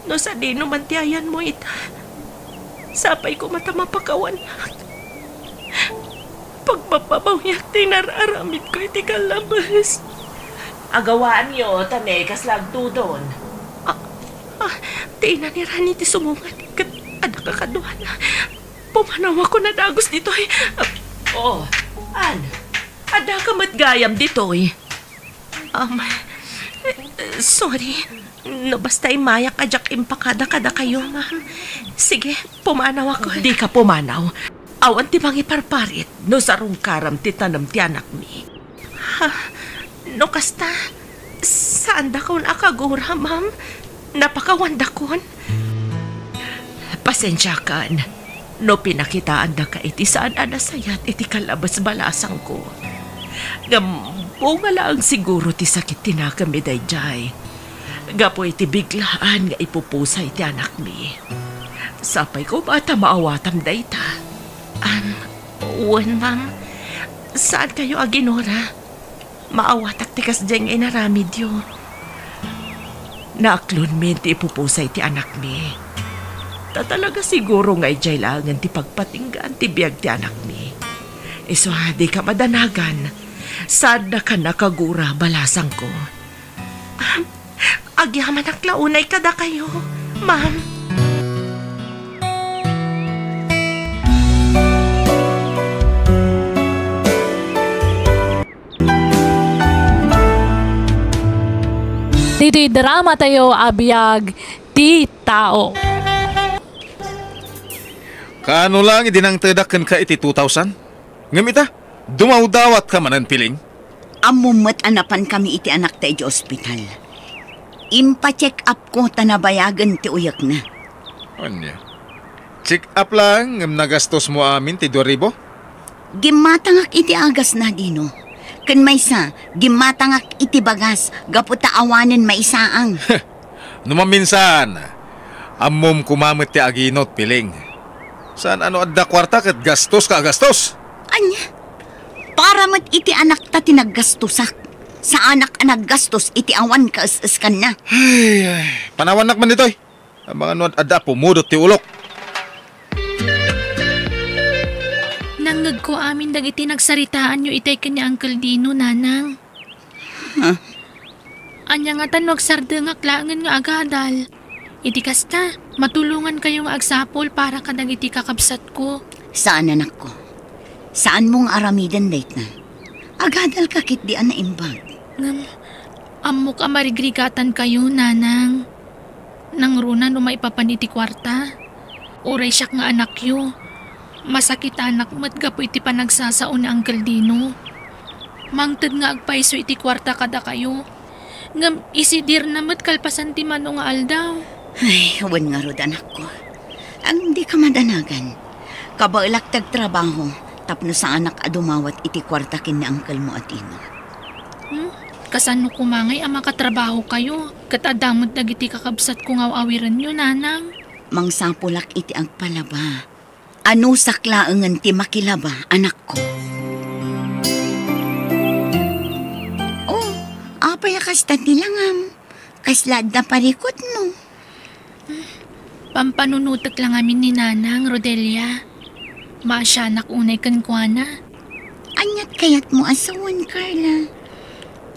no sadino man ti ayanmo ita, sapay koma ta mapakawanak. Pagbabbabawiak ti nar-aramidko iti kallabes. Agawaanyo, ta ne, kasla agtudon. Ah, ah, ti ina ni Rani ti sumungad, ket adda kakaduana. Pumanawakon a dagus ditoy. Oh, Ann, addaka met gayam ditoy. Um, sorry. No basta immayak a diak impakada kadakayo, ma'am. Sige, pumanawakon. Dika pumanaw. Awan ti mangiparparit no sarungkaram ti tanem ti anakmi. Ha? No kasta, saandakon a kagura, ma'am. Napakawandakon. Pasensiakan no pinakitaandaka iti saan a nasayat iti kallabes balasangko. Ngem bunga laeng siguro ti sakit ti nakemmi daydiay. Gapu iti biglaan nga ipupusay ti anakmi. Sapay koma ta maawatam dayta. Am, wen, ma'am. Saankayo a ginura. Maawatak ti kasdiay nga inaramidyo. Naaklonmin ti ipupusay ti anakmi. Ta talaga siguro nga idiay laengen ti pagpatinggaan ti biag ti anakmi. Isu a, dika madanagan. Saannakan a kagura, balasangko. Agyamanak la unay kadakayo. Ma'am. Ditoy drama tayo a biag ti tao. Kaano lang idi nangtedak kenka iti two thousand? Ngem ita, dumawdawatka manen, Piling? Ammom met a napankami iti anakta iti ospital. Impa-check up ko ta nabayagen ti uyekna. Ania? Check up lang ngem nagastos mo amin ti dua ribu? Gimmatangak iti agasna, Dino. Ken maysa, gimmatangak iti bagas gapu ta awanen maisaang. No maminsan, ammom koma met ti aginot, Piling. Saan a no adda kuarta ket gastoska a gastos? Ania? Para met iti anakta ti naggastosak. Saanak a naggastos iti awan kaes-eskanna. Ay, ay. Panawannak man ditoy. Amangan no adda pumudot ti ulok. Nangngegko amin dagiti nagsaritaanyo itay ken ni Uncle Dino, Nanang. Huh? Ania ngata no agsardengak laengen nga agadal? Iti kasta, matulongankayo nga agsapul para kadagiti kakabsatko. Saan, anakko. Saanmo nga aramiden dayta. Agadalka ketdi a naimbag. Ngem, ammok a marigrigatankayo, Nanang. Nangruna no maipapan iti kuarta. Uray siak nga anakyo, masakitanak met gapu iti panagsasao ni Uncle Dino. Mangted nga agpayso iti kuarta kadakayo, ngem isidirna met kalpasan ti mano nga aldaw. Ay, wen ngarud, anakko. Ngem dika madanagan. Kabaelak ti agtrabaho tapno saanak a dumawat iti kuarta ken ni uncle mo a Dino. Hmm? Kasano koma ngay a makatrabahokayo ket adda met dagiti kakabsatko nga aw-awirenyo, Nanang? Mangsapulak iti agpalaba. Anusak laengen ti makilaba, anakko. Oh, apay a kasta ti langam? Kasla adda parikutmo? Pampanunotek la ngamin ni Nanang, Rodelia. Maasianak unay kenkuana. Ania't kayatmo a sawen, Carla?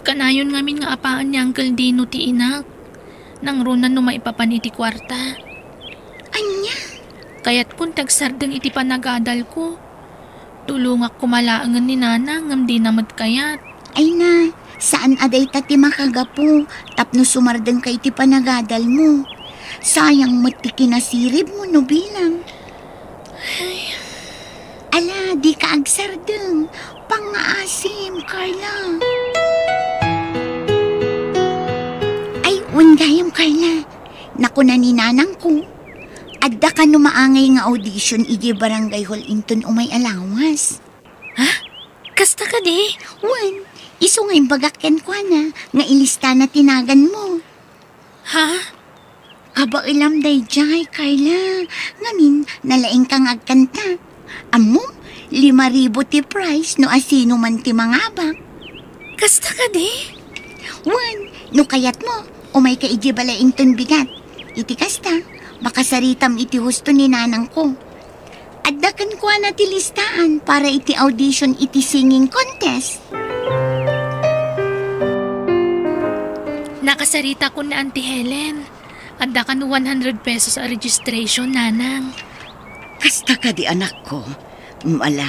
Kanayon ngamin nga apaen ni Uncle Dino ti inak. Nangruna no maipapan iti kuarta. Ania? Kayatkon ti agsardeng iti panagadalko. Tulongak koma laengen ni Nanang ngem dina met kayat. Ay na, saan a dayta ti makagapu tapno sumardengka iti panagadalmo. Sayang met ti kinasiribmo no bilang. Ay. Ala, dika agsardeng. Pangngaasim, Carla. Ay, wen gayam, Carla. Nakuna ni nanangko, adda kano maangay nga audition idiay barangay hall inton umay a lawas. Ha? Kasta kadi? Wen, isu nga imbagak kenkuana nga ilistana ti naganmo. Ha? Kabaelam daydiay, Carla. Ngamin, nalaingka nga agkanta. Ammom, lima ribu ti prize no asino man ti mangabak. Kasta kadi? Wen, no kayatmo, umayka idiay balay inton bigat. Iti kasta, makasaritam iti husto ni nanangko. Adda kenkuana ti listaan para iti audition iti singing contest. Nakasaritakon ni Auntie Helen. Adda kano one hundred pesos a registration, Nanang. Kasta kadi, anakko? Mm, ala,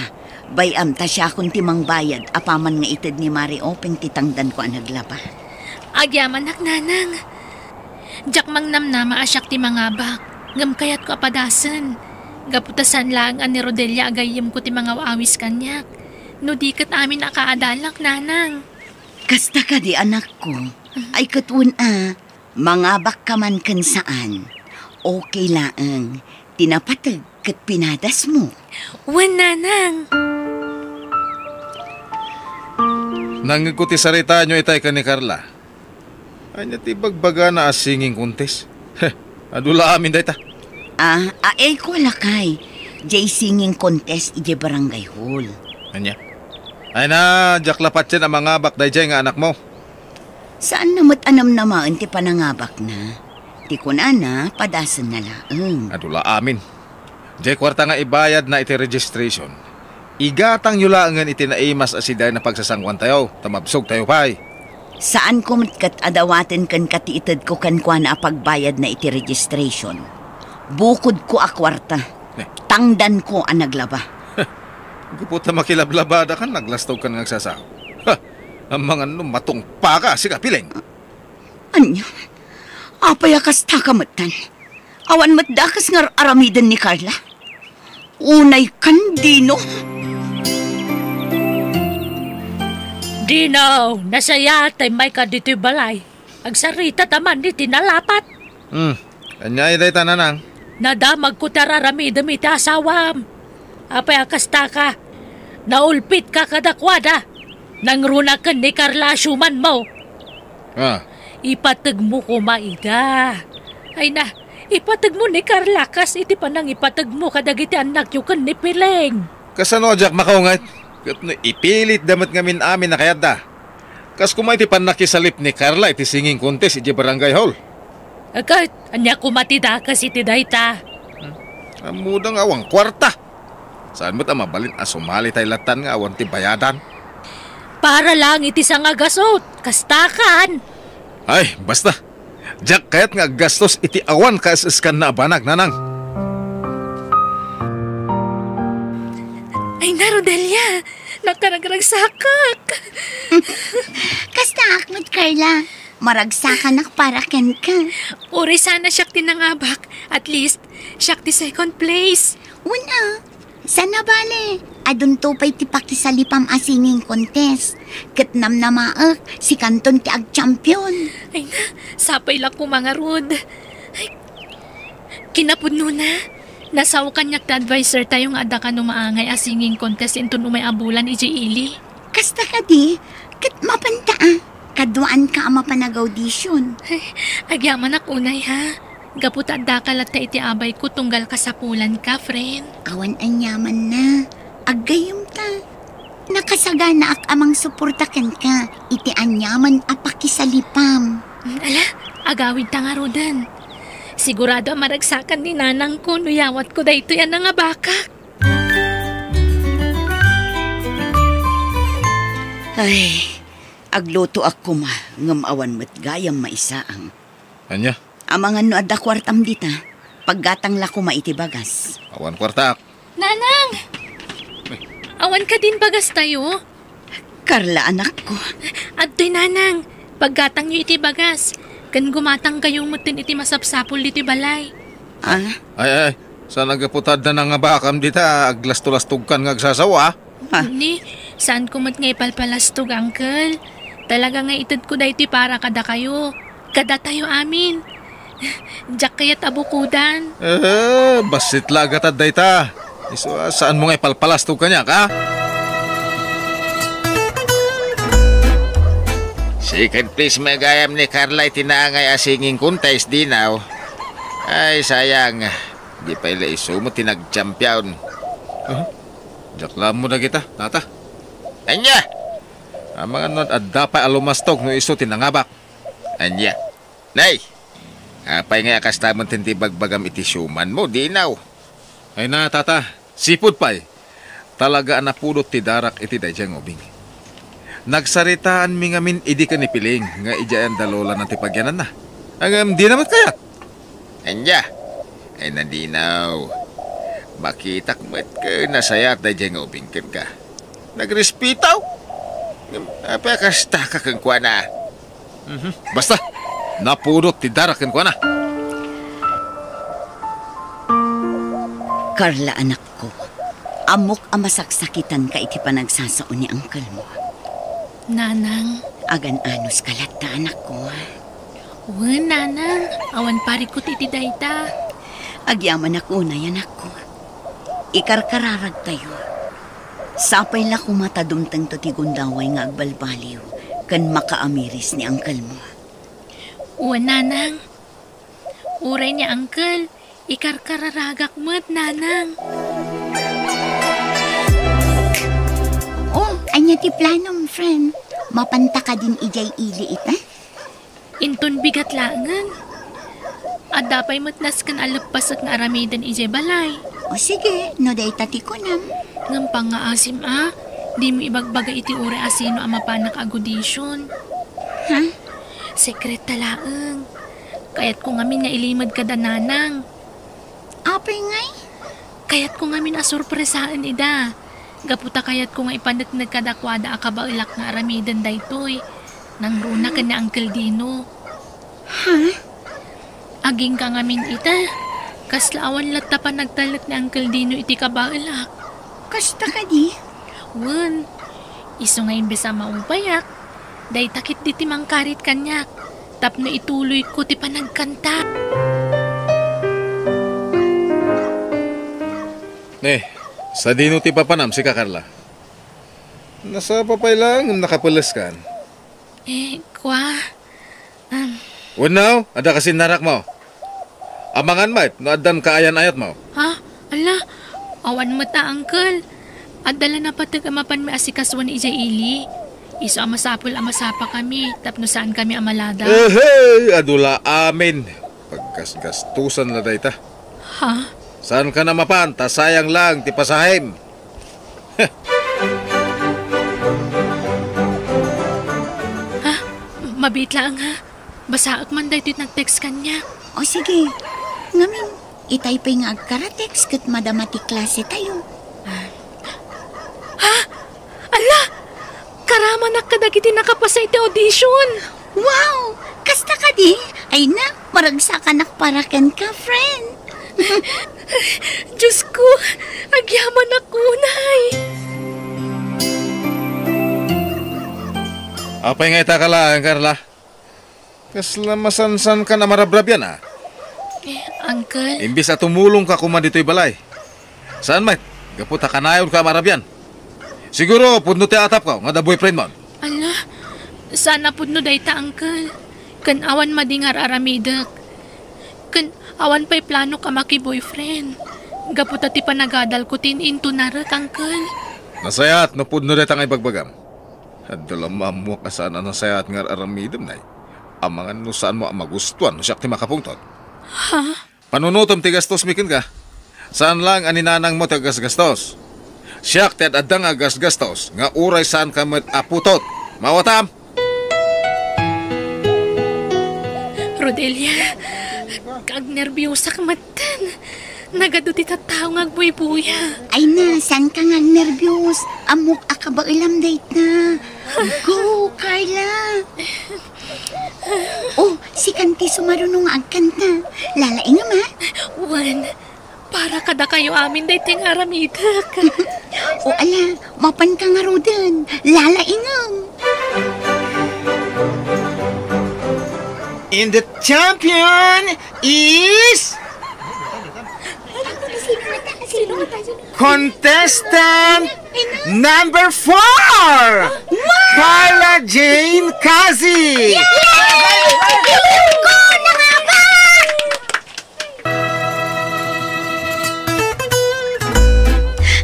bay-am ta siakon ti mangbayad apaman nga ited ni Mari Openg ti tangdanko a naglaba. Agyamanak, Nanang. Diak mangnamnama a siak ti mangabak, ngem kayatko a padasen. Gapu ta saan laeng a ni Rodelia a gayyemko ti mangaw-awis kaniak. No di ket amin a kaadalak, Nanang. Kasta kadi, anakko? Ay, ket wen a, mangabakka man ken saan. Okay laeng. Ti napateg ket pinadasmo. Wen, Nanang. Nangngegko ti saritaanyo itay ken ni Carla. Ania ti ibagbagana a singing contest? Heh, adu la amin dayta. Ah, ay ko lakay. Jay singing contest idiay barangay hall. Ania? Ay na, diak la patien a mangabak daydiay nga anakmo. Saan na met a namnamaen ti panangabakna. Ti kunana, padasenna laeng. Adu la amin. Jay kuarta nga ibayadna iti registration. Igatangyo laengen iti naimas a sidain a pagsasangoantayo, ta mabsogtayo pay. Saanko met ket a dawaten kenka ti itedko kenkuana a pagbayadna iti registration. Bukodko a kuarta. Eh. Tangdanko a naglaba. Gapu ta makilablabada kan naglastog kan nga agsasao. Ha! Amangan no matungpaka, sika, Piling. Ania? Apay a kasta ka metten? Awan met dakes nga ar-aramiden ni Carla? Unay kan Dino? Dino, nasayaat ta immayka ditoy balay. Agsarita ta man iti nalapat. Hmm. Ania dayta, nanang? Nadamagko ti ar-aramidem iti asawam. Apay a kasta ka? Naulpitka kadakuada. Nangruna ken ni Carla a siumanmo. Ah. Ipategmo koma ida. Ay na, ipategmo ni Carla kas iti panangipategmo kadagiti annakyo ken ni Piling. Kasano a diak makaunget? Ket no ipilitda met ngamin amin a kayatda. Kas koma iti pannakisalip ni Carla iti singing contest iti barangay hall. Ket ania koma ti dakes iti dayta? Hmm. Ammoda nga awan kuarta. Saan met a mabalin a sumali tay lattan nga awan ti bayadan? Para lang iti sangagasut, kastakan. Ay, basta. Diak kayat nga aggastos iti awan kaes-eskanna a banag, nanang. Ay na, Rodelia, nakaragragsakak. Kastaak met, Carla. Maragsakanak para kenka. Uray sana siak ti nangabak, at least, siak ti second place. Wen a, saan a bale, adunto pay ti pakisalipam a singing contest. Ket namnamaek, sikanton ti agchampion. Ay na, sapay la koma ngarud. Ay, kinapudnona, nasao kaniak ti adviser tayo nga adda kano maangay a singing contest inton umay a bulan idiay ili. Kasta kadi, ket mapanta a, kaduaanka a mapan ag-audition. Ay, agyamanak unay, ha? Gapu ta addaka latta iti abayko tunggal kasapulanka, friend. Awan aniamanna. Aggayyemta. Nakasaganaak a mangsuporta kenka iti aniaman a pakisalipam. Mm, ala, agawidta ngaruden. Sigurado a maragsakan ni nanangko no yawatko daytoy a nangabakak. Ay, aglutoak koma, ngem awan met gayam maisaang. Ania? Amangan no adda kuartam dita, paggatang la koma iti bagas. Awan kuartaak. Nanang! Ay. Awan kadin bagas tayo? Carla, anakko. Adtoy, nanang. Paggatangyo iti bagas. Ken gumatang kayo metten iti masapsapul ditoy balay. Ah? Ay, ay. Saan a gapu ta adda nangabakam dita, aglastolastogkan nga agsasawa, ah? Ha? Ni, saanko met nga ipalpalastog, uncle. Talaga nga itedko daytoy para kadakayo. Kadatayo amin. Diak kayat a bukodan. Eh, bassit la a gatad dayta. Isu a, saanmo nga ipalpalastog kaniak, ha? Second place met gayam ni Carla iti naangay a singing contest, Dinaw. Ay, sayang. Di pay la isu met ti nagchampion. Huh? Diak la ammo dagita, tata. Ania? Amangan no adda pay a lumastog no isu ti nangabak. Ania? Nay! Apay ngay a kasta metten ti ibagbagam iti siumanmo, Dinaw? Ay na, tata. Sipud pay. Talaga a napudot ti darak iti daydiay nga ubing. Nagsaritaanmi ngamin idi ken ni Piling nga idiay anda lolana ti pagyananna. Ngem dina met kayat. Ania? Ay na, Dinaw. Makitak met ken nasayaat daydiay nga ubing kenka. Nagrespetaw. Ngem apay a kastaka kenkuana? Mhm. Basta, napudot ti darak kenkuana. Carla, anakko, ammok a masaksakitanka iti panagsasao ni uncle mo. Nanang. Agan-anos ka latta, anakko. Wen, nanang, awan parikut iti dayta. Agyamanak unay, anakko. Ikarkararagtayo. Sapay la koma ta dumtengto ti gundaway nga agbalbaliw ken makaamiris ni uncle mo. Wen, nanang. Uray ni uncle, ikarkararagak met, nanang. Oh, ania ti planom, friend? Mapanta kadin idiay ili ita? Inton bigat laengen. Adda pay met nasken a leppasek nga aramiden idiay balay. O sige, no dayta ti kunam. Ngem pangngaasim a, dimo ibagbaga iti uray a sino a mapanak ag-audition. Ha? Sekret ta laeng. Kayatko ngamin nga ilimed kada nanang. Apay ngay? Kayatko ngamin a sorpresaen ida. Gapu ta kayatko nga ipaneknek kadakuada a kabaelak nga aramiden daytoy. Nangruna ken ni Uncle Dino. Ha? Agingga ngamin ita. Kasla awan latta panagtalek ni Uncle Dino iti kabaelak. Kasta kadi? Wen, isu nga imbes a maupayak, dayta ketdi ti mangkarit kaniak tapno ituloyko ti panagkanta. Ne, sadino ti papanam, sika, Carla? Nasapa pay laeng ngem nakapeleskan. Eh, kua, um, Wenno, adda kasinnarakmo? Amangan met no addan kaayan-ayatmo. Ha? Ala, awan met a, Uncle. Adda la napateg a mapan mi asikasoen idiay ili. Isu a masapul a masapakami tapno saankami a maladaw. Ehey, adu la amin. Paggasgastosan la dayta. Ha? Saankan a mapan ta sayang laeng ti pasahem. Ha? Mabiit laeng, ha? Basaek man daytoy nag-text kaniak. O sige. Ngamin, itay pay nga agkara-text ket madama ti klasetayo. Ha? Ala! Karamanak kadagiti nakapasa iti audition! Wow! Kasta kadi? Ay na, maragsakanak para kenka, friend. Diosko, agyamanak unay! Apay nga ita ka laeng, Carla? Kasla masansankan a marabrabian, a? Eh, Uncle? Imbes a tumulongka koma ditoy balay. Saan met? Gapu ta kanayonka a marabian. Siguro, pudno ti atapko nga adda boyfriendmon. Ala, saan a pudno dayta, Uncle. Ken awan madi nga ar-aramidek. Ken awan pay planok a maki-boyfriend. Gapu ta ti panagadalko ti in-intunarek, Uncle. Nasayaat no pudno dayta nga ibagbagam. Adda la ammoak a saan a nasayaat nga ar-aramidem, nay. Amangan no saanmo a magustuan no siak ti makapungtot. Ha? Panunotem ti gastosmi kenka. Saan laeng a ni nanangmo ti aggasgastos. Siak ti ad-adda nga aggasgastos nga uray saanka met a putot. Maawatam? Rodelia, agnerbiosak metten. Nagadu ti tattao nga agbuybuya. Ay na, saanka nga agnerbios? Ammok a kabaelam dayta. Go, Carla! Oh, sikan ti sumaruno nga agkanta. Lalaingem, ha? Wen, para kadakayo amin daytoy nga aramidek. O ala, mapanka ngaruden. Lalaingem. And the champion is contestant number four, Carla Jane Kazi.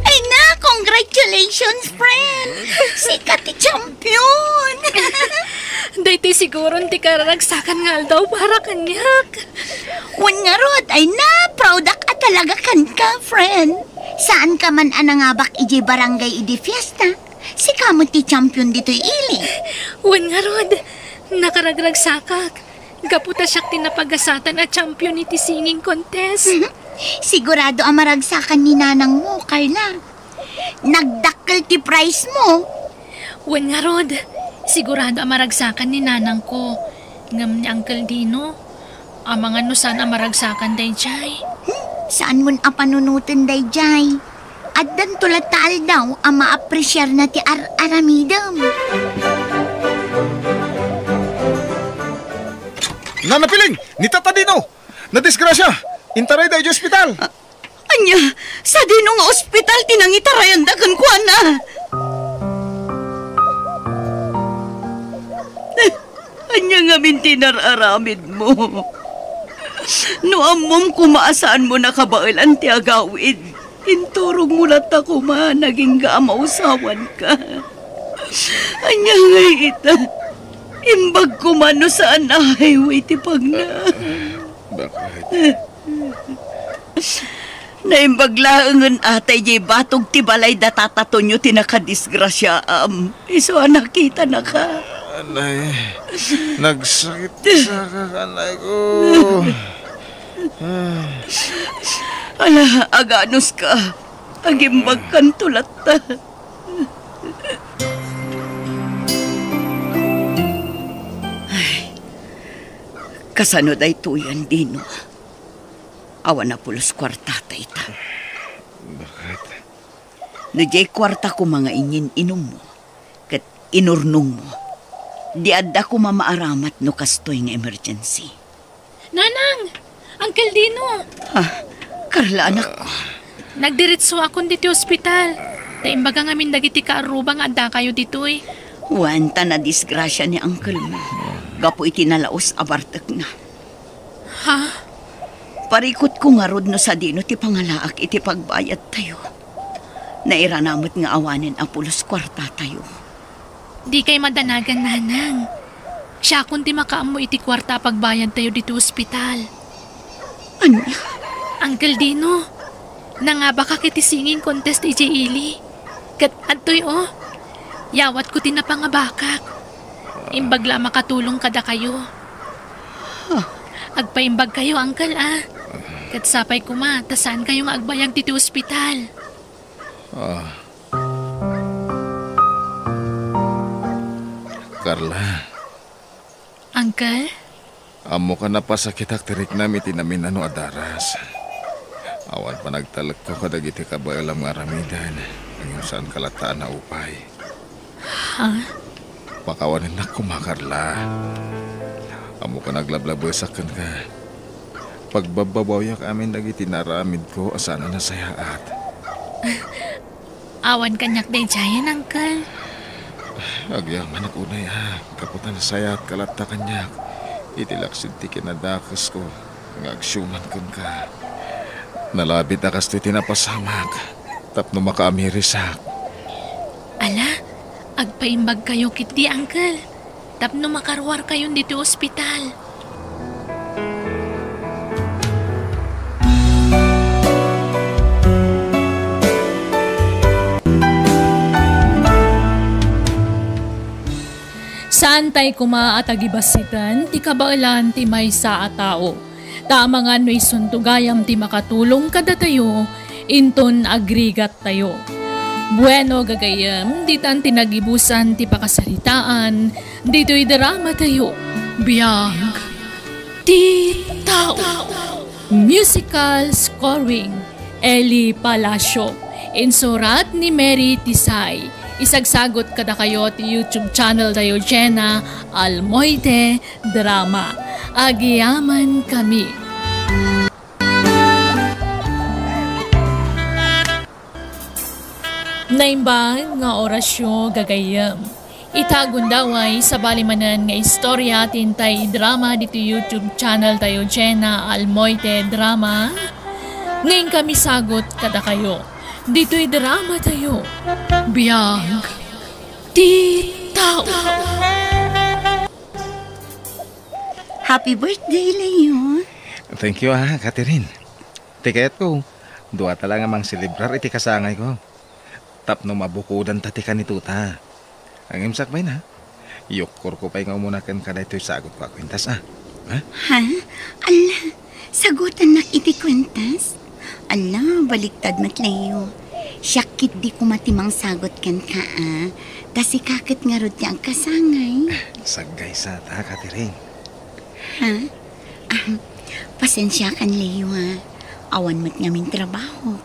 Ay na, congratulations, friend! Sika ti champion! Daytoy siguron ti kararagsakan nga aldaw para kaniak. Wen ngarud, ay na, proudak a talaga kenka, friend. Saanka man a nangabak idiay barangay idi fiesta. Sika met ti champion ditoy ili. Wen ngarud, nakaragragsakak. Gapu ta siak ti napagasatan a champion iti singing contest. Sigurado a maragsakan ni nanangmo, Carla. Nagdakkel ti prize mo. Wen ngarud, sigurado a maragsakan ni nanangko. Ngem ni Uncle Dino, amangan no saan a maragsakan daydiay. Hmm, saanmon a panunoten daydiay. Addanto latta aldaw a maapresiarna ti ar-aramidem. Nana Piling, ni Tata Dino! Nadisgrasia! Intarayda idiay ospital! Ania, sadino nga ospital ti nangitarayanda kenkuana? Ania ngamin ti inar-aramidmo? No ammom koma a saanmo nakabaelan ti agawid, inturogmo latta koma nagingga a mausawanka. Ania ngay ita? Imbag koma no saan a highway ti pagna. Bakit? Naimbag laengen a ta idiay batog ti balay da Tata Tonyo ti nakadisgrasiaam. Isu a nakitanaka. Anay, nagsakit sa kakanayo. Ala, aganuska. Agimbagkanto latta. Ay, kasano daytoyen, Dino? Awan a pulos kuartata ita. Bakit? No diay kuarta koma nga inyin-inummo, ket inurnongmo, di adda koma maaramat no kastoy nga emergency. Nanang! Uncle Dino! Ah, Carla, anakko. Nagdiretsoakon ditoy ospital. Ta imbaga ngamin dagiti kaarruba nga addakayo ditoy. Wen, ta nadisgrasia ni uncle mo gapu iti nalaus a bartekna. Ha? Parikutko ngarud no sadino ti pangalaak iti pagbayadtayo. Nairana met nga awanen a pulos kuartatayo. Dikay madanagan, Nanang. Siakon ti makaammo iti kuarta a pagbayadtayo ditoy ospital. Ania? Uncle Dino, nangabakak iti singing contest idiay ili. Ket adtoy, o, yawatko ti napangabakak. Imbag la a makatulong kadakayo. Huh. Agpaimbagkayo, Uncle, a. Ket sapay koma ta saankayo nga agbayag ditoy ospital. Ah. Carla. Uncle? Ammok a napasakitak ti riknam iti naminano a daras. Awan panagtalekko kadagiti kabaelam nga aramiden, ngem saanka latta a naupay. Ha? Pakawanennak koma, Carla. Ammok a naglablabesak kenka. Pagbabbabawiak amin dagiti naaramidko a saan a nasayaat. Awan kaniak daydiayen, Uncle. Agyamanak unay a, gapu ta nasayaatka latta kaniak iti laksid ti kinadakesko nga agsiuman kenka. Nalabit a kastoy ti napasamak tapno makaamirisak. Ala, agpaimbagkayo ketdi, Uncle. Tapno makaruarkayon ditoy ospital. Saantay koma a tagibassiten ti kabaelan ti maysa a tao. Ta amangan no isunto gayam ti makatulong kadatayo, inton agrigattayo. Bueno, gagayyem, ditan ti nagibusan ti pakasaritaan ditoy dramatayo. Biag ti tao. Musical scoring, Eli Palacio. Insurat ni Mary Tisay. Isagsagot kadakayo ti YouTube channel tayo, Jenna Almoite Drama. Agyamankami. Naimbag nga orasyo, gagayyem. Ita gundaway, sabali manen nga istorya ti intay idrama ditoy YouTube channel tayo, Jenna Almoite Drama. Nga inkami sagot kadakayo ditoy drama tayo. Biag ti tao. Happy birthday, Leo. Thank you, ah, Catherine. Ti kayatko, duata la nga mangselebrar iti kasangayko. Tapno mabukudanta ti kanitota. Ngem sakbay na, yukkorko pay nga umuna kenka daytoy sagutko a kuentas, ah. Ha? Ha? Alla, sagutannak iti kuentas? Alla, baliktad met, Leo. Siak ketdi koma ti mangsagut kenka, a. Ta sika ket ngarud ti agkasangay. Saggaysata, Catherine. Ha? Ah, pasensiakan, Leo, a. Awan met ngamin trabaho.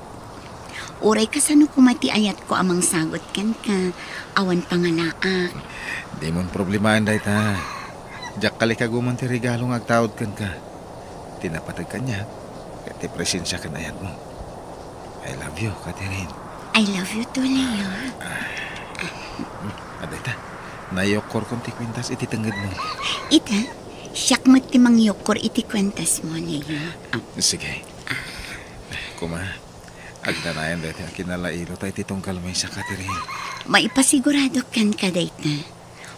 Uray kasano koma ti ayatko a mangsagut kenka, awan pangalaak. Dimon problemaen dayta. Diak kalikaguman ti regalo nga agtaud kenka. Ti napateg kaniak, ket ti presensia ken ayatmo. I love you, Catherine. I love you too, Leo. Ah, adda ita. Nayokkorkon ti kuentas iti tengngedmo. Ita, siak met ti mangyokkor iti kuentasmo, Leo. Ah. Sige. Koma, agnanayon daytoy a kinalailo ta iti tunggal maysa, Catherine. Maipasigurado kenka dayta.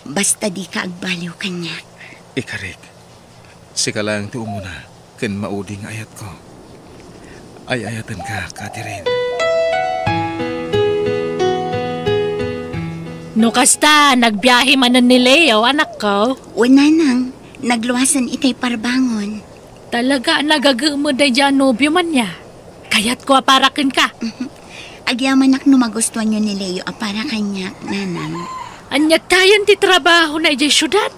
Basta dika agbaliw kaniak. Ikarik, sika laeng ti umuna ken maudi nga ayatko. Ay-ayatenka, Catherine. No kasta, nagbiahe manen ni Leo, anakko? Wen, nanang, nagluasen itay parbangon. Talaga, nagagemed daydiay a nobio man ya. Kayatko a para kenka. Agyamanak no magustuanyo ni Leo a para kaniak, nanang. Ania tayen ti trabahona idiay siudad?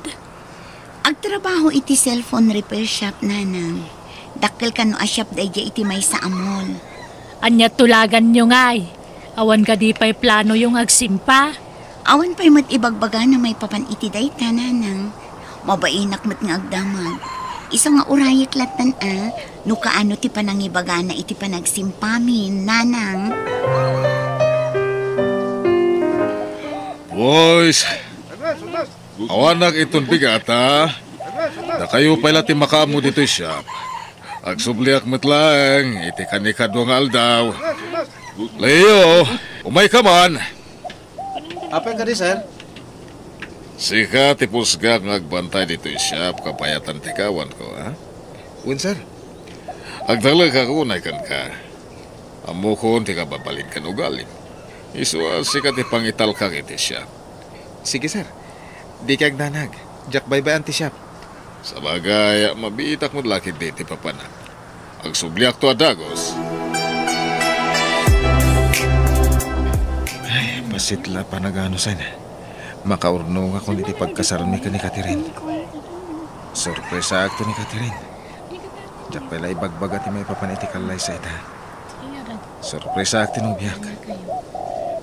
Agtrabaho iti cellphone repair shop, nanang. Dakkel kano a shop daydiay iti maysa a mall. Ania tulaganyo ngay? Awan kadi pay planoyo nga agsimpa? Awan pay met ibagbagana maipapan iti dayta, nanang. Mabainak met nga agdamag. Isu nga urayek lattan a, no kaano ti panangibagana iti panagsimpamin, nanang. Boys, awanak iton bigat, a. Dakayo pay la ti makaammo ditoy shop. Agsubliak met laeng iti kanikadua nga aldaw. Leo, umayka man. Apay kadi, sir? Sika ti pusgak nga agbantay ditoy shop, kabayatan ti kawanko, a? Wen, sir. Agtalekak unay kenka. Ammokon ti kababalin ken ugalim. Isu a sika ti pangitalkak iti shop. Sige, sir. Dika agdanag. Diak baybay-an ti shop. Sabagay, mabiitak met la ketdi ti papanak. Agsubliakto a dagus. Ay, bassit la panaganusen. Makaurnongakon iti pagkasarmi ken ni Catherine. Sorpresaakto ni Catherine. Diak pay la ibagbaga ti maipapan iti kallaysa ita. Sorpresaak ti nobiak.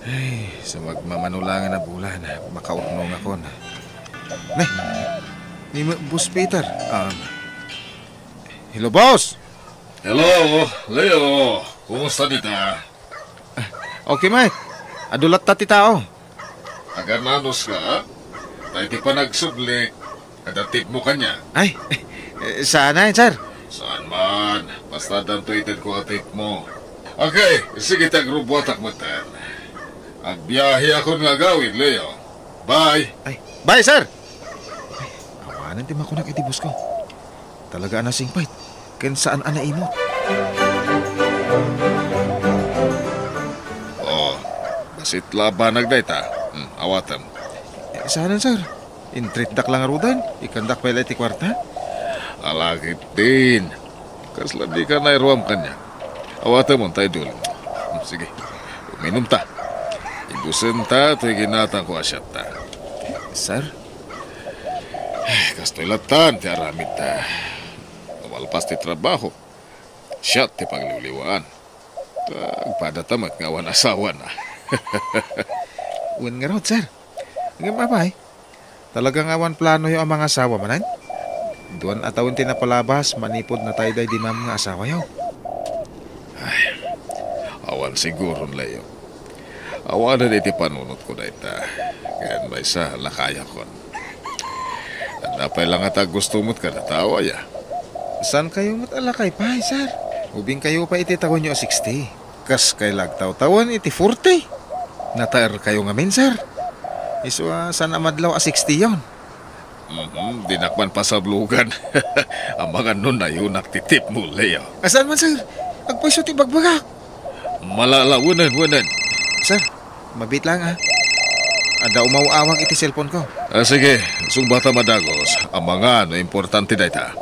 Ay, sumagmamano laeng a bulan, makaurnongakon. Ne, ni Boss Peter. Um, hello, boss! Hello, Leo. Kumusta dita? Okay, mate. Adu latta ti tao. Agananus ka, a? Ta iti panagsubli, adda tipmo kaniak. Ay, eh, saan a, sir? Saan man. Basta addanto itedko a tipmo. Okay, sige, ti agrubuatak metten. Agbiaheakon nga agawid, Leo. Bye. Ay, bye, sir. Ay, awanen ti makunak iti boss-ko. Talaga a nasingpet ken saan a naimut. Oh, bassit la a banag dayta. Hmm, awatem. Eh, saanen, sir? Intreatdak la ngaruden, ikkandak pay la iti kuarta? Ala ketdin. Kasla dika nairuam kaniak. Awatem, tay dul. Hmm, sige. Uminumta. Ibusenta toy ginatangko a shot ta. Sir? Ay, kastoy lattan ti aramidta. Malpas ti trabaho, shot ti pagliwliwaan. Ta agpadata met nga awan asawana. Wen ngarud, sir. Ngem apay, talaga nga awan planoyo a mangasawa manen? Duan a tawen ti napalabas manipud natayday di ma'am nga asawayo. Ay, awan siguron, Leo. Awanen iti panunotko dayta. Ken maysa, lakayakon. Adda pay la ngata a gusto met kadatawa, ya. Saankayo met a lakay pay, sir? Ubingkayo pay iti tawenyo a sixty. Kaskay la agtawtawen iti forty. Nataerkayo ngamin, sir. Isu a saan a madlaw a sixty yon. Mhm, dinak man pasablogan. Amangan no nayunak ti tipmo, Leo. A, saan man, sir? Agpayso ti bagbagak. Malala, wenen, wenen. Sir, mabiit lang, a. Adda umaw-awag iti cellphone-ko. A, sige, sungbatam a dagus. Amangan no importante dayta.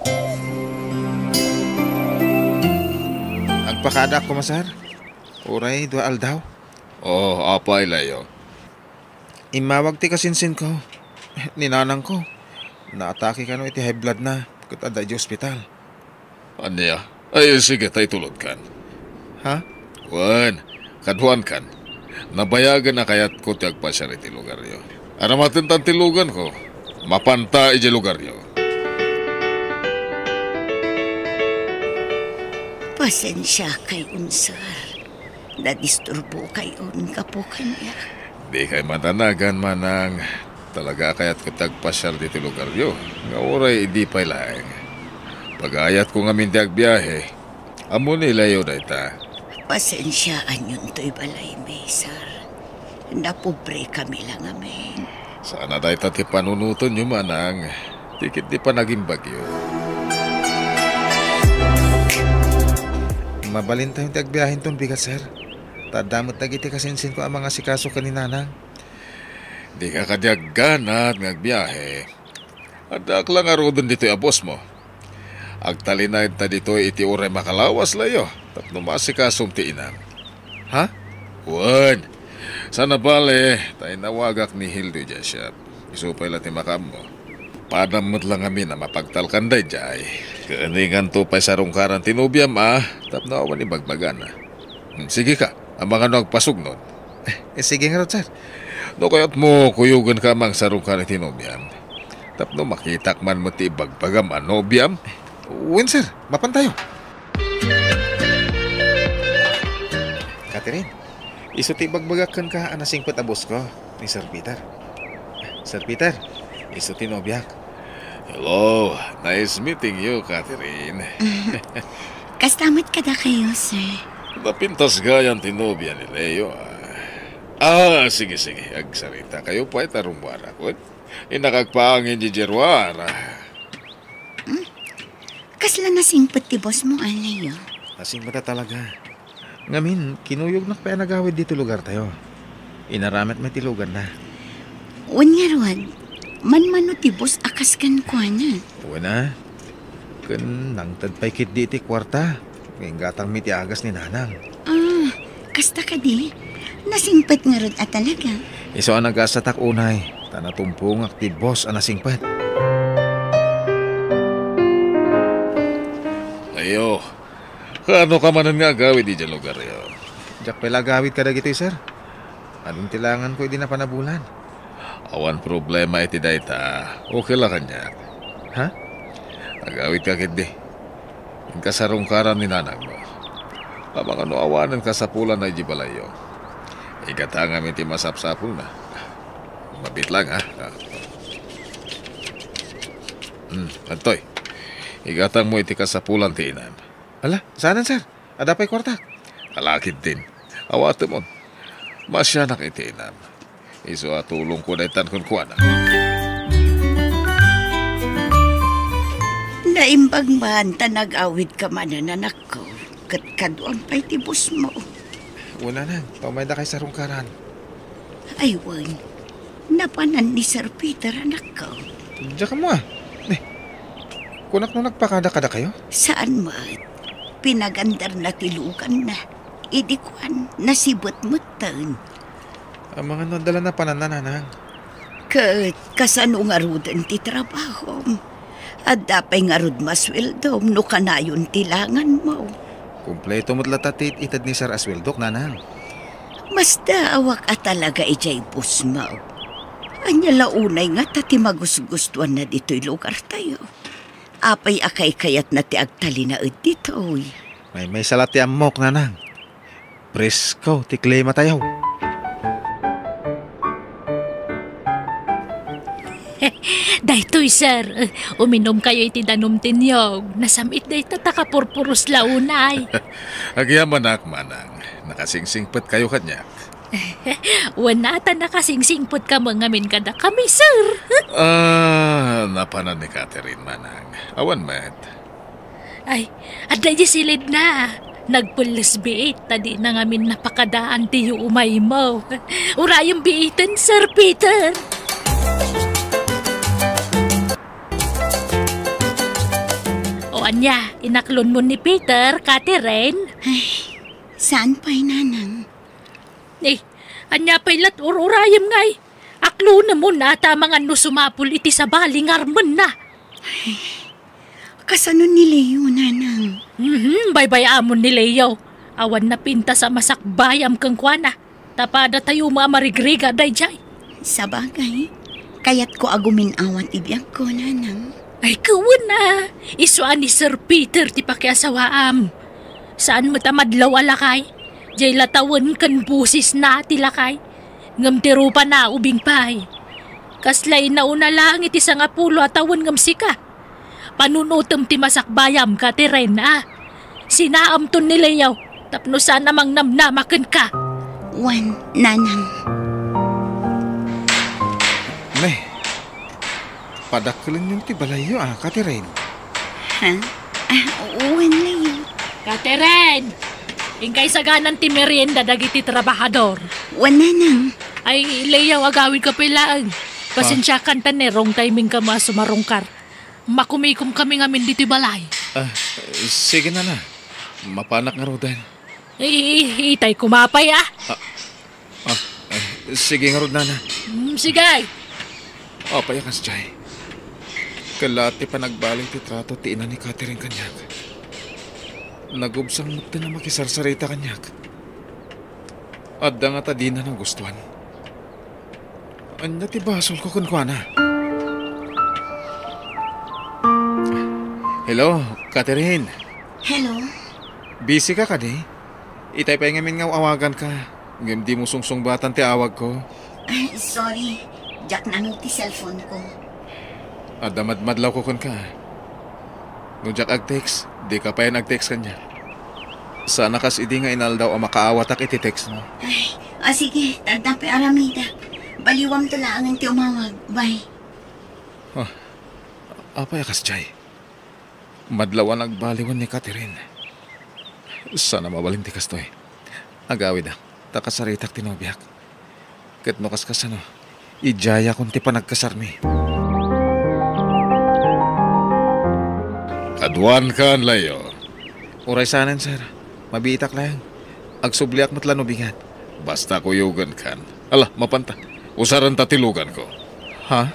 Agpakaadaak koma, sir. Uray dua aldaw. Oh, apay, Leo? Immawag ti kasinsinko, ni nanangko. Naatake kano iti high blood na, ket adda idiay ospital. Ania? Ay, sige, ta itulodkan. Ha? Wen, kaduankan. Nabayagen a kayatko ti agpasiar iti lugaryo. Aramatentan ti luganko. Mapanta idiay lugaryo. Pasensiakay, sir. Nadisturbokayon gapu kaniak. Dikay madanagan, manang. Talaga a kayatko ti agpasiar ditoy lugaryo, nga uray idi pay laeng. Pagayatko ngamin ti agbiahe. Ammo ni Leo dayta. Pasensiaanyon toy balaymi, sir. Napobrekami la ngamin. Saan a dayta ti panunotenyo, manang. Ti ketdi panagimbagyo. Mabalintayon ti agbiahe inton bigat, sir. Ta adda met dagiti kasinsinko a mangasikaso ken ni nanang. Dika kadi agganat nga agbiahe. Addaak la ngaruden ditoy a bosmo. Agtalinaedta ditoy iti uray makalawas, Leo, tapno maasikasom ti inam. Ha? Wen. Sana bale, ta inawagak ni Hildo idiay siak. Isu pay la ti makaammo. Padam met la ngamin a mapagtalkan daydiay. Kaaninganto pay sarungkaran ti nobiam a, tapno awan ibagbagana. Hmm, sige ka, amangan no agpasugnod. Eh, sige ngarud, sir. No kayatmo, kuyogenka a mangsarungkar iti nobiam. Tapno makitak man met ti ibagbagam a nobiam. Wen, sir. Mapantayo. Catherine, isu ti ibagbagak kenka a nasingpet a boss ko, ni Sir Peter. Sir Peter, isu ti nobiak. Hello, nice meeting you, Catherine. Kasta met kadakayo, sir. Napintas gayam ti nobia ni Leo, ah. Ah, sige, sige. Agsarita kayo pay ta rummuarak, wen? Innak agpaangin diay ruar, ah. Hmm? Kasla nasingpet ti boss mo, a, Leo? Nasingpet a talaga. Ngamin, kinuyognak pay a nagawid ditoy lugartayo. Inaramidna met ti luganna. Wen ngarud, manmano ti boss a kas kenkuana? Wen a. Ken nangted pay ketdi iti kuarta. Inggatangmi ti agas ni Nanang. Ah, kasta kadi? Nasingpet ngarud a talaga? Isu a nagasatak unay, ta natumpongak ti boss a nasingpet. Ayo, kaano ka manen nga agawid idiay lugaryo? Diak pay la agawid kadagitoy, sir. Adun ti langanko idi napan a bulan. Awan problema iti dayta. Okay la kaniak. Ha? Agawidka ketdi. Inka sarungkaran ni nanangmo. Amangan no awanen kasapulanna idiay balayyo. Igatangam iti masapsapulna. Mabiit lang, ha? Ah. Hmm, adtoy. Igatangmo iti kasapulan ti inam. Ala, saanen, sir? Adda pay kuartak. Ala ketdin. Awatemon. Maasianak iti inam. Isu a tulongko daytan kenkuana. Naimbag man ta nag-awidka manen, anakko, ket kaduam pay ti boss mo. Wen, nanang, ta umayda kay sarungkaran. Ay, wen. Napanan ni Sir Peter, anakko. Diak ammo, ah. Eh, kunak no nagpakada kadakayo? Saan met. Pinagandarna ti luganna. Idi kuan, nasibet metten. Amangan no adda la napananna, nanang. Ket kasano ngaruden ti trabahom? Adda pay ngarud masueldom no kanayon ti langanmo? Kompleto met latta ti it-ited ni Sir a sueldok, nanang. Masdaawak a talaga idiay boss mo. Ania la unay ngata ti magusgustoanna ditoy lugartayo? Apay a kaykayatna ti agtalinaed ditoy? Maymaysa la ti ammok, nanang. Presko ti klimatayo. Daytoy, sir. Uminumkayo iti danum ti niyog. Nasam-it dayta ta kapurpuros la unay. Agyamanak, manang. Nakasingsingpetkayo kaniak. Wen a, ta nakasingsingpetka met ngamin kadakami, sir. Ah, napanan ni Catherine, manang. Awan met. Ay, adda idiay silidna. Nagpelles biit, ta dina ngamin napakadaan ti yuumaymo. Urayem biiten, Sir Peter. O ania, inaklonmo ni Peter, Catherine? Ay, saan pay, nanang? Eh, ania pay lat ur-urayem ngay? Aklonemon a ta amangan no sumapul iti sabali nga armenna. Kasano ni Leo, nanang? Mhm, baybay-amon ni Leo. Awan napintas a masakbayam kenkuana. Ta padatayo met a marigrigat daydiay. Sabagay, kayatko a gumin-awa ti biagko, nanang. Ay, ket wen a, isu a ni Sir Peter ti pakiasawaam. Saan met a madlaw a lakay. Diay la tawen ken bosesna ti lakay. Ngem ti rupana ubing pay. Kasla innauna laeng iti sangapulo a tawen ngem sika. Panunotem ti masakbayam, Catherine, a? Sinaamton ni Leo tapno saan a mangnamnama kenka. Wen, nanang. Ne, padakkelenyon ti balayyo, a, Catherine? Ha? Ah, wen, Leo. Catherine! Inkay saganan ti merienda dagiti trabahador. Wen, nanang. Ay, Leo, agawidka pay laeng. Pasensiakan ta ne, wrong timing ka a sumarungkar. Makumikom kami ngamin ditoy balay. Ah, sige, nana. Mapanak ngaruden. Ay, itay kumapay, ah. Ah, ah, eh, sige ngarud, nana. Mm, sige. Apay a kasdiay? Kalaat ti panagbaliw ti trato ti ina ni Catherine kaniak. Nagubsang metten a makisarsarita kaniak. Adda ngata dina nagustuan. Ania ti basolko kenkuana? Hello, Catherine. Hello? Busy ka kadi? Itay pay ngamin nga awaganka, ngem dimo sungsungbatan ti awagko. Ay, sorry. Diak nangngeg ti cellphone ko. Adda madmadlawko kenka. No diak ag-text, dika pay ag-text kaniak. Saan a kas idi nga inaldaw a makaawatak iti textmo. Ay, ah, sige, adda pay aramidak. Baliwamto laengen ti umawag. Bye. Ah, apay a kasdiay? Madlaw a nagbaliwen ni Catherine. Saan a mabalin ti kastoy. Agawidak, ta kasaritak ti nobiak. Ket no kaskasano, idiayakon ti panagkasarmi. Kaduankan, Leo. Uray saanen, sir. Mabiitak laeng. Agsubliak met la no bigat. Basta kuyogenkan. Ala, mapanta. Usarenta ti luganko. Ha?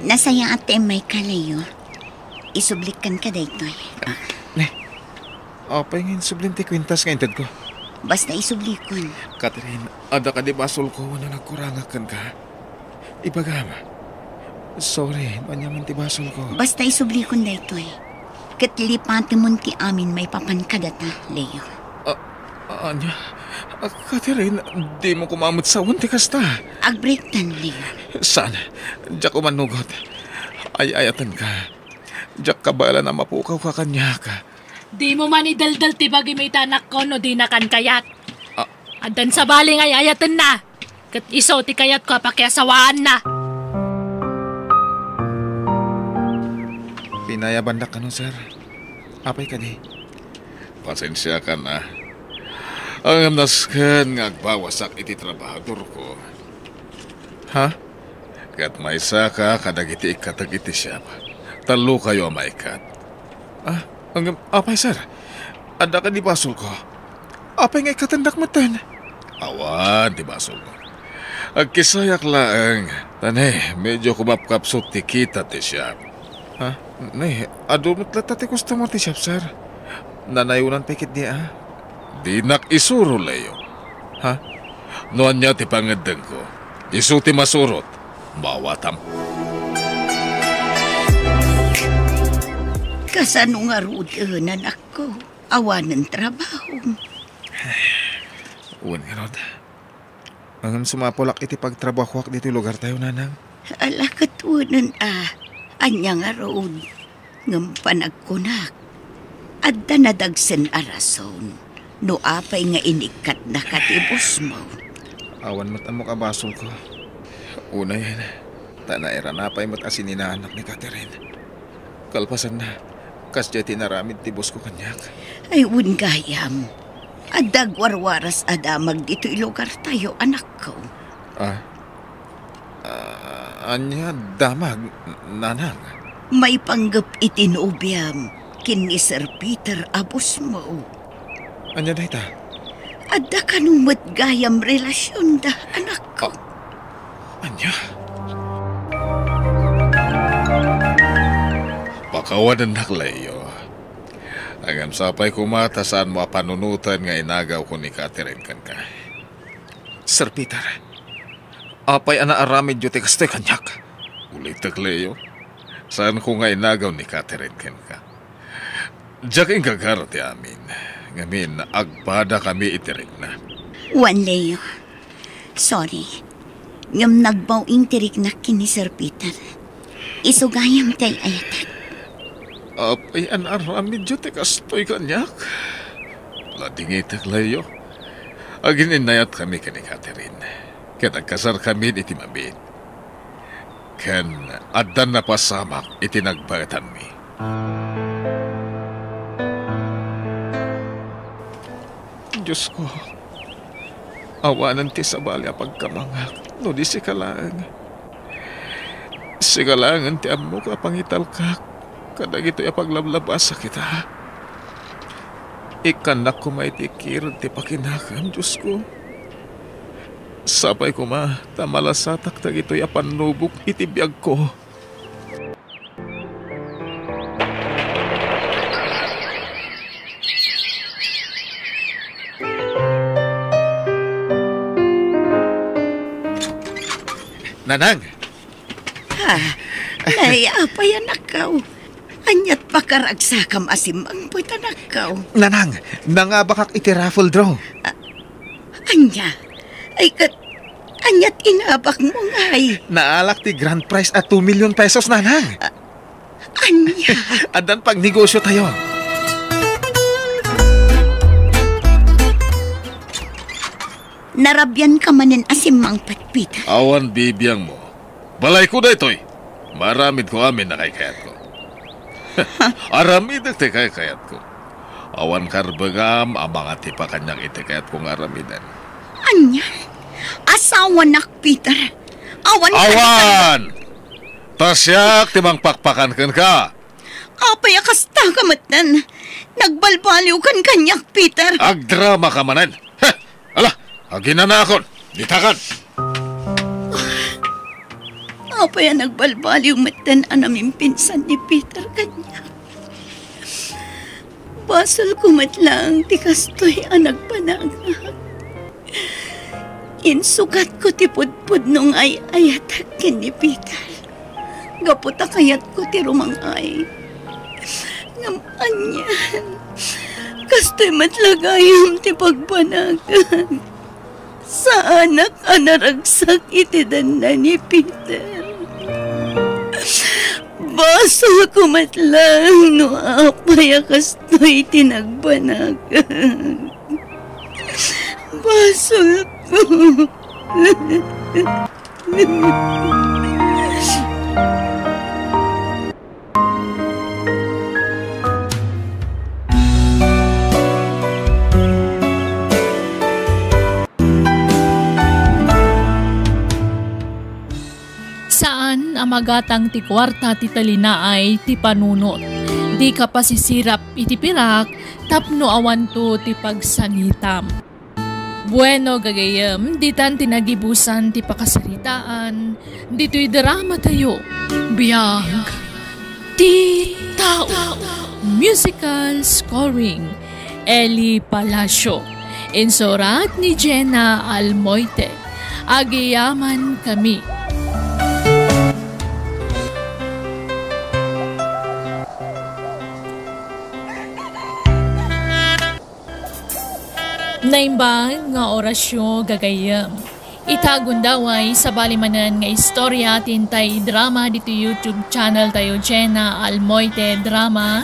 Nasayaat ti immayka, Leo. Isublikkan ka daytoy. Ah. Ne, apay nga insublim ti kwintas nga intedko? Basta isublikon. Catherine, adda kadi basolko wenno nagkurangak kenka? Ibagam. Sorry, ania man ti basolko. Basta isublikon daytoy. Ket lipatemon ti amin maipapan kadata, Leo. Ah, ania? Ah, Catherine, dimo koma met sawen ti kasta. Agbreaktan, Leo. Saan? Diak umanugot. Ay-ayatenka. Diak kabaelan a mapukawka kaniak. Dimo man ideldel ti bagim ita, anakko, no dinakan kayat. Ah. Addan sabali nga ay-ayatenna. Ket isu ti kayatko a pakiasawaanna. Pinayabandak kano, sir. Apay kadi? Pasensiakan a. Ngem nasken nga agbawasak iti trabahadorko. Ha? Ket maysaka kadagiti ikkatek iti siap. Tallokayo a maikkat. Ah, ngem, apay, sir? Adda kadi basolko? Apay nga ikkatendak metten? Awan ti basolmo. Agkisayak laeng. Ta ne, medyo kumapkapsut ti kita ti siap. Ha? Ne, adu met latta ti customer ti siap, sir. Nanayonan pay ketdi, a? Dinak isuro, Leo. Ha? No ania ti pangeddengko, isu ti masurot. Maawatam. Kasano ngaruden, anakko? Awanen trabahom. Wen ngarud. Ngem sumapulak iti pagtrabahoak ditoy lugartayo, nanang. Ala ket wenen a, ania ngarud? Ngem panagkunak, adda nadagsen a rason no apay nga inikkatnaka ti bosmo. Awan met ammok a basolko. Unayen, ta nairana pay met a sininaanak ni Catherine. Kalpasanna, kasdiay ti inaramid ti bosko kaniak. Ay, wen gayam. Adda agwarwaras a damag ditoy lugartayo, anakko. Ah? Ah, ania damag, nanang? Maipanggep iti nobiam ken ni Sir Peter a bosmo. Ania dayta? Adda kano met gayam relasionda, anakko. Ah, ania? Pakawanennak, Leo. Ngem sapay koma ta saanmo a panunoten nga inagawko ni Catherine kenka. Sir Peter, apay a naaramidyo ti kastoy kaniak? Ulitek, Leo, saanko nga inagaw ni Catherine kenka. Diak inggagara ti amin, ngamin agpadakami iti rikna. Wen, Leo. Sorry. Ngem nagbaw-ing ti riknak ken ni Sir Peter. Isu gayam ti ay-ayatek. Apay a naaramidyo ti kastoy kaniak? Ladingitek, Leo. Agin-innayatkami ken ni Catherine. Ket agkasarkami iti mabiit. Ken addan napasamak iti nagbaetanmi. Diosko, awanen ti sabali a pagkamangak no di sika laeng. Sika laengen ti ammok a pangitalkak kadagitoy a paglablabasakita. Ikkannak koma iti kirud ti pakinakem, Diosko. Sapay koma ta malasatak dagitoy a pannubok iti biagko. Nanang! Ha? Nay, apay, anakko? Ania't pakaragsakam a simmangpet, anakko? Nanang, nangabakak iti raffle draw. A-, ania? Ay, ket, ania't inabakmo, ngay? Naalak ti grand prize a two million pesos, Nanang. A-, ania? Addan pagnegosyotayo. Narabianka manen a simmangpet, Peter? Awan bibiangmo. Balayko daytoy. Maaramidko amin a kaykayatko. Aramidek ti kaykayatko. Awan karbengam a mangatipakaniak iti kayatko nga aramiden. Ania? Asawanak, Peter. Awan. Awan! Ta siak ti mangpakpakan kenka. Apay a kasta ka metten? Nagbalbaliwkan kaniak, Peter. Agdramaka manen. Heh! Ala, aginanakon. Ditakan. Apay a nagbalbaliw metten a namimpinsan ni Peter kaniak. Basolko met laeng ti kastoy a nagbanagak. Insukatko ti pudpudno nga ay-ayatek ken ni Peter. Gapu ta kayatko ti rumang-ay. Ngem anian, kastoy met la gayam ti pagbanagak. Saanak a naragsak iti denna ni Peter. Basolko met laeng no apay a kastoy ti nagbanagak. Basolko. Saan a magatang ti kuarta ti talinaay ti panunot. Dika pasisirap iti pirak tapno awanto ti pagsangitam. Bueno, gagayyem, ditan ti nagibusan ti pakasaritaan ditoy dramatayo, Biag ti Tao. Musical scoring, Eli Palacio. Insurat ni Jenna Almoite. Agyamankami. Naimbag nga orasyo, gagayyem. Ita gundaway, sabali manen nga istorya ti intay idrama ditoy YouTube channel tayo, Jenna Almoite Drama.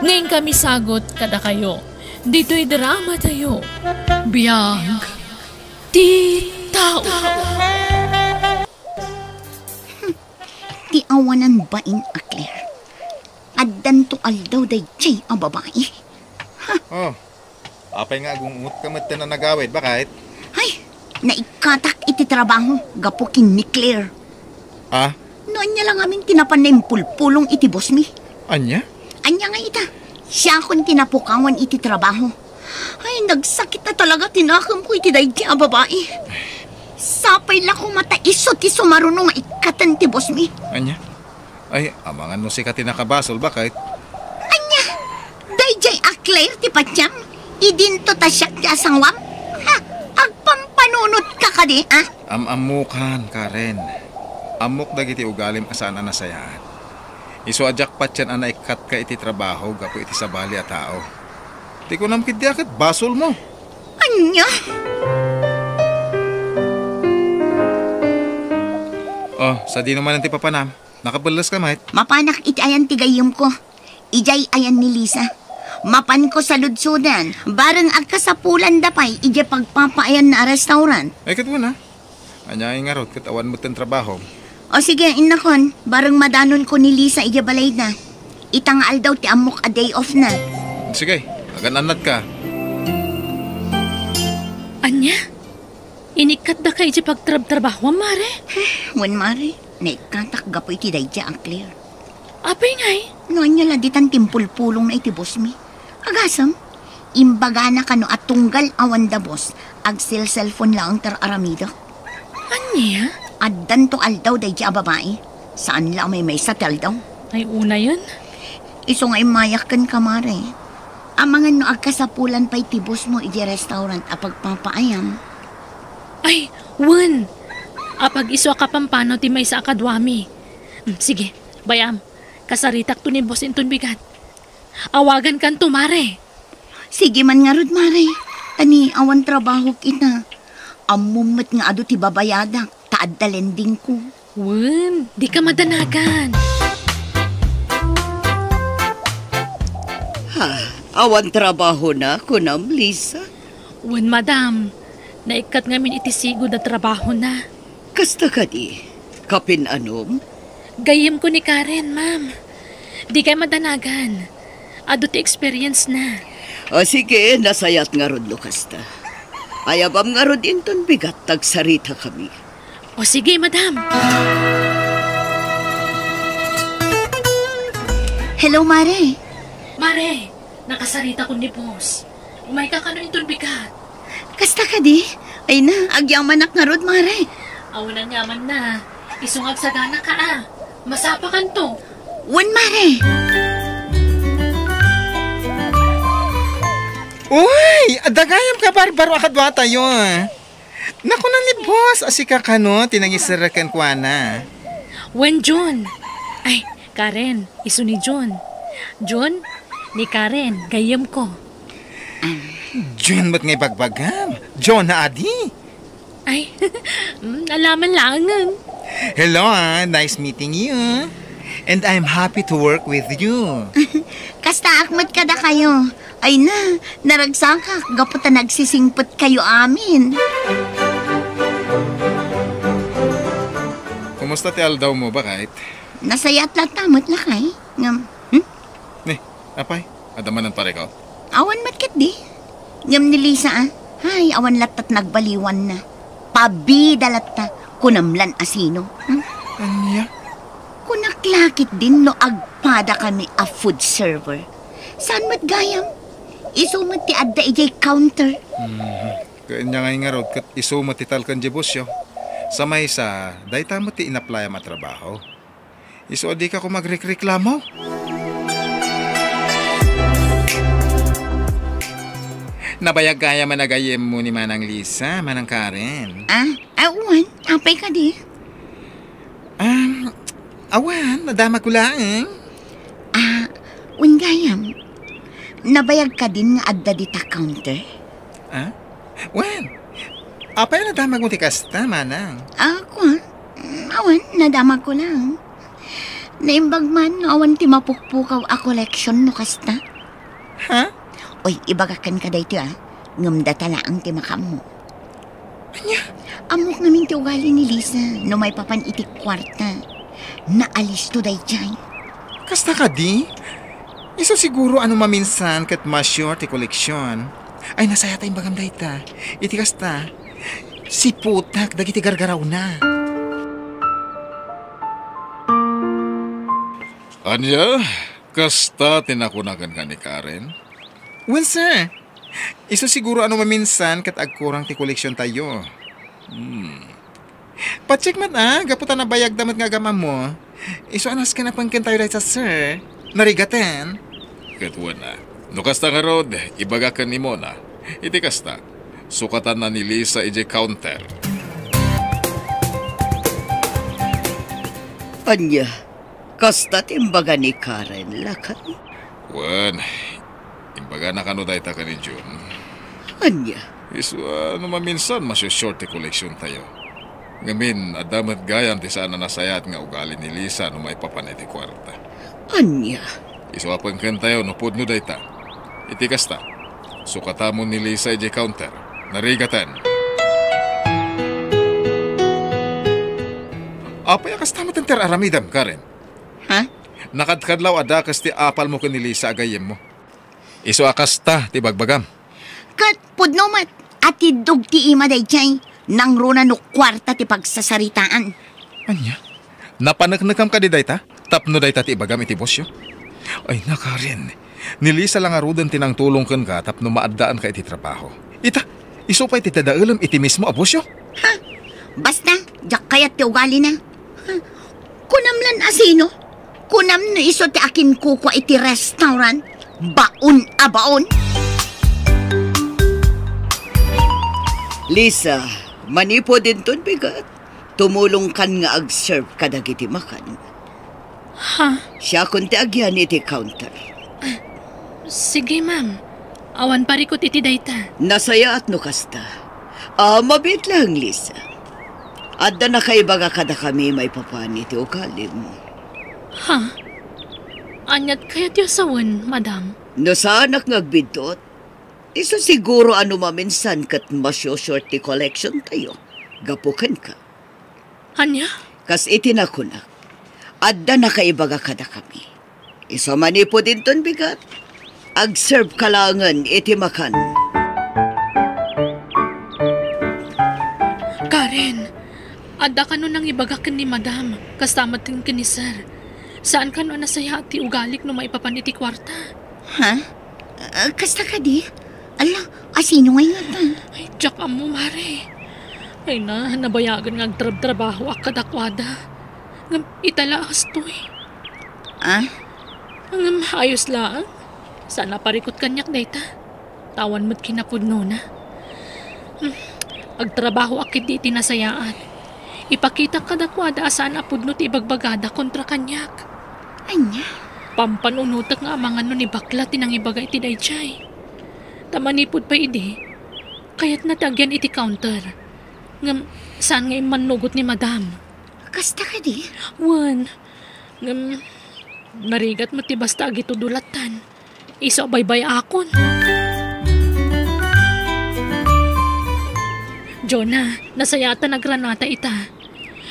Nga inkami sagut kadakayo ditoy drama tayo, Biag ti Tao. Ti awanan bain a Claire. Addanto aldaw daydiay a babai. Ha? Oh, apay nga agung-ungotka metten a nagawid, baket? Ay, naikkatak iti trabaho gapu ken ni Claire. Ah? No ania la ngamin ti napanna impulpulong iti boss mi. Ania? Ania nga ita, siakon ti napukawan iti trabaho. Ay, nagsakit na talaga ti nakemko iti daydi a babai. Sapay la koma ta isu ti sumaruno nga ikkaten ti boss mi. Ania? Ay, amangan no sika ti nakabasol, baket? Ania? Daydiay a Claire ti patiam? Idinto ta siak ti asawam? Ha? Agpampanunotka kadi, a? Am-ammokan, Karen. Ammok dagiti ugalim a saan a nasayaat. Isu a diak patien a naikkatka iti trabaho gapu iti sabali a tao. Ti kunam ketdi a ket basolmo. Ania? Oh, sadino manen ti papanam? Nakabelleska met? Mapanak iti ayan ti gayyemko. Idiay ayan ni Lisa. Mapanko saludsodan. Bareng agkasapulanda pay idiay pagpapaayanna a restaurant. Ay, ket wen a. Ania ngay ngarud ket awan metten trabahom? O sige, innakon, bareng madanonko ni Lisa idiay balayna. Ita nga aldaw ti ammok a day off na. Sige, agan-annatka. Inikkatdaka iti pagtrabtrabahuam, Mare? Wen, Mare. Naikkatak gapu iti daydi a Claire. Apay ngay? No ania la ditan timpulpulongna iti boss mi. Agasem, imbagana kano a tunggal awan da boss, agselselpon laeng ti ar-aramidek. Ania? Addanto aldaw daydi a babai. Saan la a maymaysa ti aldaw. Ay, unayen. Isu nga immayak kenka, Mare. Amangan no agkasapulan pay ti boss mo iti restaurant a pagpapaayam. Ay, wen. Apag-isu a kapampanaw ti maysa a kaduami. Hmm, sige, bay-am. Kasaritakto ni boss inton bigat. Awagankanto, Mare. Sige man ngarud, Mare. Ta ni awan trabahok ita. Ammom met nga adu ti babayadak, ta adda lendingko. Wen, dika madanagan. Ha, awan trabahona, kunam, Lisa? Wen, madam. Naikkat ngamin iti sigud a trabahona. Kasta kadi? Kapin-anom? Gayyemko ni Karen, ma'am. Dikay madanagan. Adu ti experience na. O sige, nasayat ngarud no kasta. Ayabam ngarud inton bigat, agsaritakami. O sige, madam. Hello, Mare. Mare, nakasaritakon ni boss. Umayka kano inton bigat. Kasta kadi? Ay na, agyamanak ngarud, Mare. Awanan nga man na. Isu nga agsaganaka, a. Masapakanto. Wen, Mare. Uy, adda gayam kabarbaro a kaduatayo. Nakunan ni boss a sika kano ti nangiserrek kenkuana. Wen, Jun. Ay, Karen, isu ni Jun. Jun, ni Karen, gayyemko. Jun met nga ibagbagam. Jun na adi. Ay, mm, alaman laengen. Hello, ah. Nice meeting you. And I'm happy to work with you. Kastaak met kadakayo. Ay na, naragsakak gapu ta nagsisingpetkayo amin. Kumusta ti aldaw mo, baket? Nasayat latta met, lakay. Ngem, hmm? Ni, apay, adda manen parikaw? Awan met ketdi. Ngem ni Lisa, a, ay, awan latta ti nagbaliwanna. Pabida latta, kunam lan a sino. Hmm? Ania? Kunak la ketdin no agpadakami a food server. Saan met gayam? Isu met ti adda idiay counter. Mhm. Ket ania ngay ngarud ket isu met ti talken diay bossyo. Sa maysa, dayta met ti inaplayam a trabaho. Isu a dika koma agrekreklamo. Nabayag gayam a nagayyemmo ni Manang Lisa, Manang Karen. Ah, ah, wen, apay kadi? Um, awan, nadamagko laeng. Ah, wen gayam. Nabayag kadin nga adda dita counter? Ah? Wen, apay a nadamagmo ti kasta, Manang? Ah, kua? Mm, awan, nadamagko lang. Naimbag man no awan ti mapukpukaw a koleksyon no kasta. Ha? Oy, ibagak kenka daytoy, a. Ngem data laeng ti makaammo. Ania? Ammok ngamin ti ugali ni Lisa no maipapan iti kuarta. Naalisto daydiay. Kasta kadi? Isu siguro a no maminsan ket ma-short ti koleksyon. Ay, nasayat a imbagam dayta. Iti kasta, siputak dagiti gargarawna. Ania? Kasta ti nakuna kenka ni Karen? Wen, sir. Isu siguro a no maminsan ket agkurang ti koleksiontayo. Hmm. Pacheck met, a, gapu ta nabayagda met nga agam-ammo. Isu a nasken a pengkentayo dayta, sir. Narigaten. Ket wen, a. No kasta ngarud, ibagak ken ni Mona. Iti kasta, sukatanna ni Lisa idiay counter. Ania? Kasta ti imbaga ni Karen, lakay? Wen, imbagana kano dayta ken ni Jun. Ania? Isu a no maminsan masu-short ti koleksiontayo. Ngamin, adda met gayam ti saan a nasayaat nga ugali ni Lisa no maipapan iti kuarta. Ania? Isu a pengkentayo no pudno dayta. Iti kasta, sukatamon ni Lisa idiay counter. Narigaten. Apay a kasta met ti ar-aramidem, Karen? Ha? Nakadkadlaw a dakes ti apalmo ken ni Lisa a gayyemmo. Isu a kasta ti bagbagam. Ket pudno met a tiddog ti ima daydiay. Nangruna no kuarta ti pagsasaritaan. Ania? Napaneknekam kadi dayta? Tapno dayta ti ibagam iti bossyo? Ay, na, Karen. Ni Lisa la ngaruden ti nangtulong kenka tapno maaddaanka iti trabaho. Ita, isu pay ti dadaelem iti mismo a bossyo? Ha? Basta, diak kayat ti ugalina. Ha? Kunam lan asino? Kunam no isu ti akinkukua iti restaurant? Baon a baon! Lisa, manipud inton bigat, tumulongkan nga ag-serve kadagiti makan. Ha? Siakon ti agian iti counter. Sige, ma'am. Awan parikut iti dayta. Nasayaat no kasta. Ah, mabiit lang, Lisa. Adda nakaibaga kadakami maipapan iti ugalim. Ha? Aniat kayatyo sawen, madam? No saanak nga agbiddut, isu siguro a no maminsan ket masyoshort ti collection tayo. Gapu kenka. Ania? Kas iti nakunak, adda nakaibaga kadakami. Isu manipud inton bigat, ag-serve ka laengen iti makan. Karen, adda kano nangibaga ken ni Madam, kasta met ken ni Sir. Saan kano a nasayaat ti ugalik no maipapan iti kuarta? Ha? Ah, kasta kadi? Ala, asino ngay ngata? Ay, diak ammo, Mare. Ay na, nabayagen nga agtrabtrabahoak kadakuada. Ngem ita la, astoy. Ah? Ngem ayos laeng. Saan a parikut kaniak dayta. Ta awan met kinapudnona. Hmm, agtrabahoak ketdi iti nasayaat. Ipakitak kadakuada a saan a pudno ti ibagbagada kontra kaniak. Ania? Pampanunotek nga amangan no ni bakla ti nangibaga iti daydiay. Ta manipud pay idi, kayatna ti agian iti counter. Ngem saan nga immannugot ni Madam. Kasta kadi? Wen. Ngem narigat met ti basta agitudo lattan. Isu a baybay-akon. Jonah, nasayaat ta nagranata ita.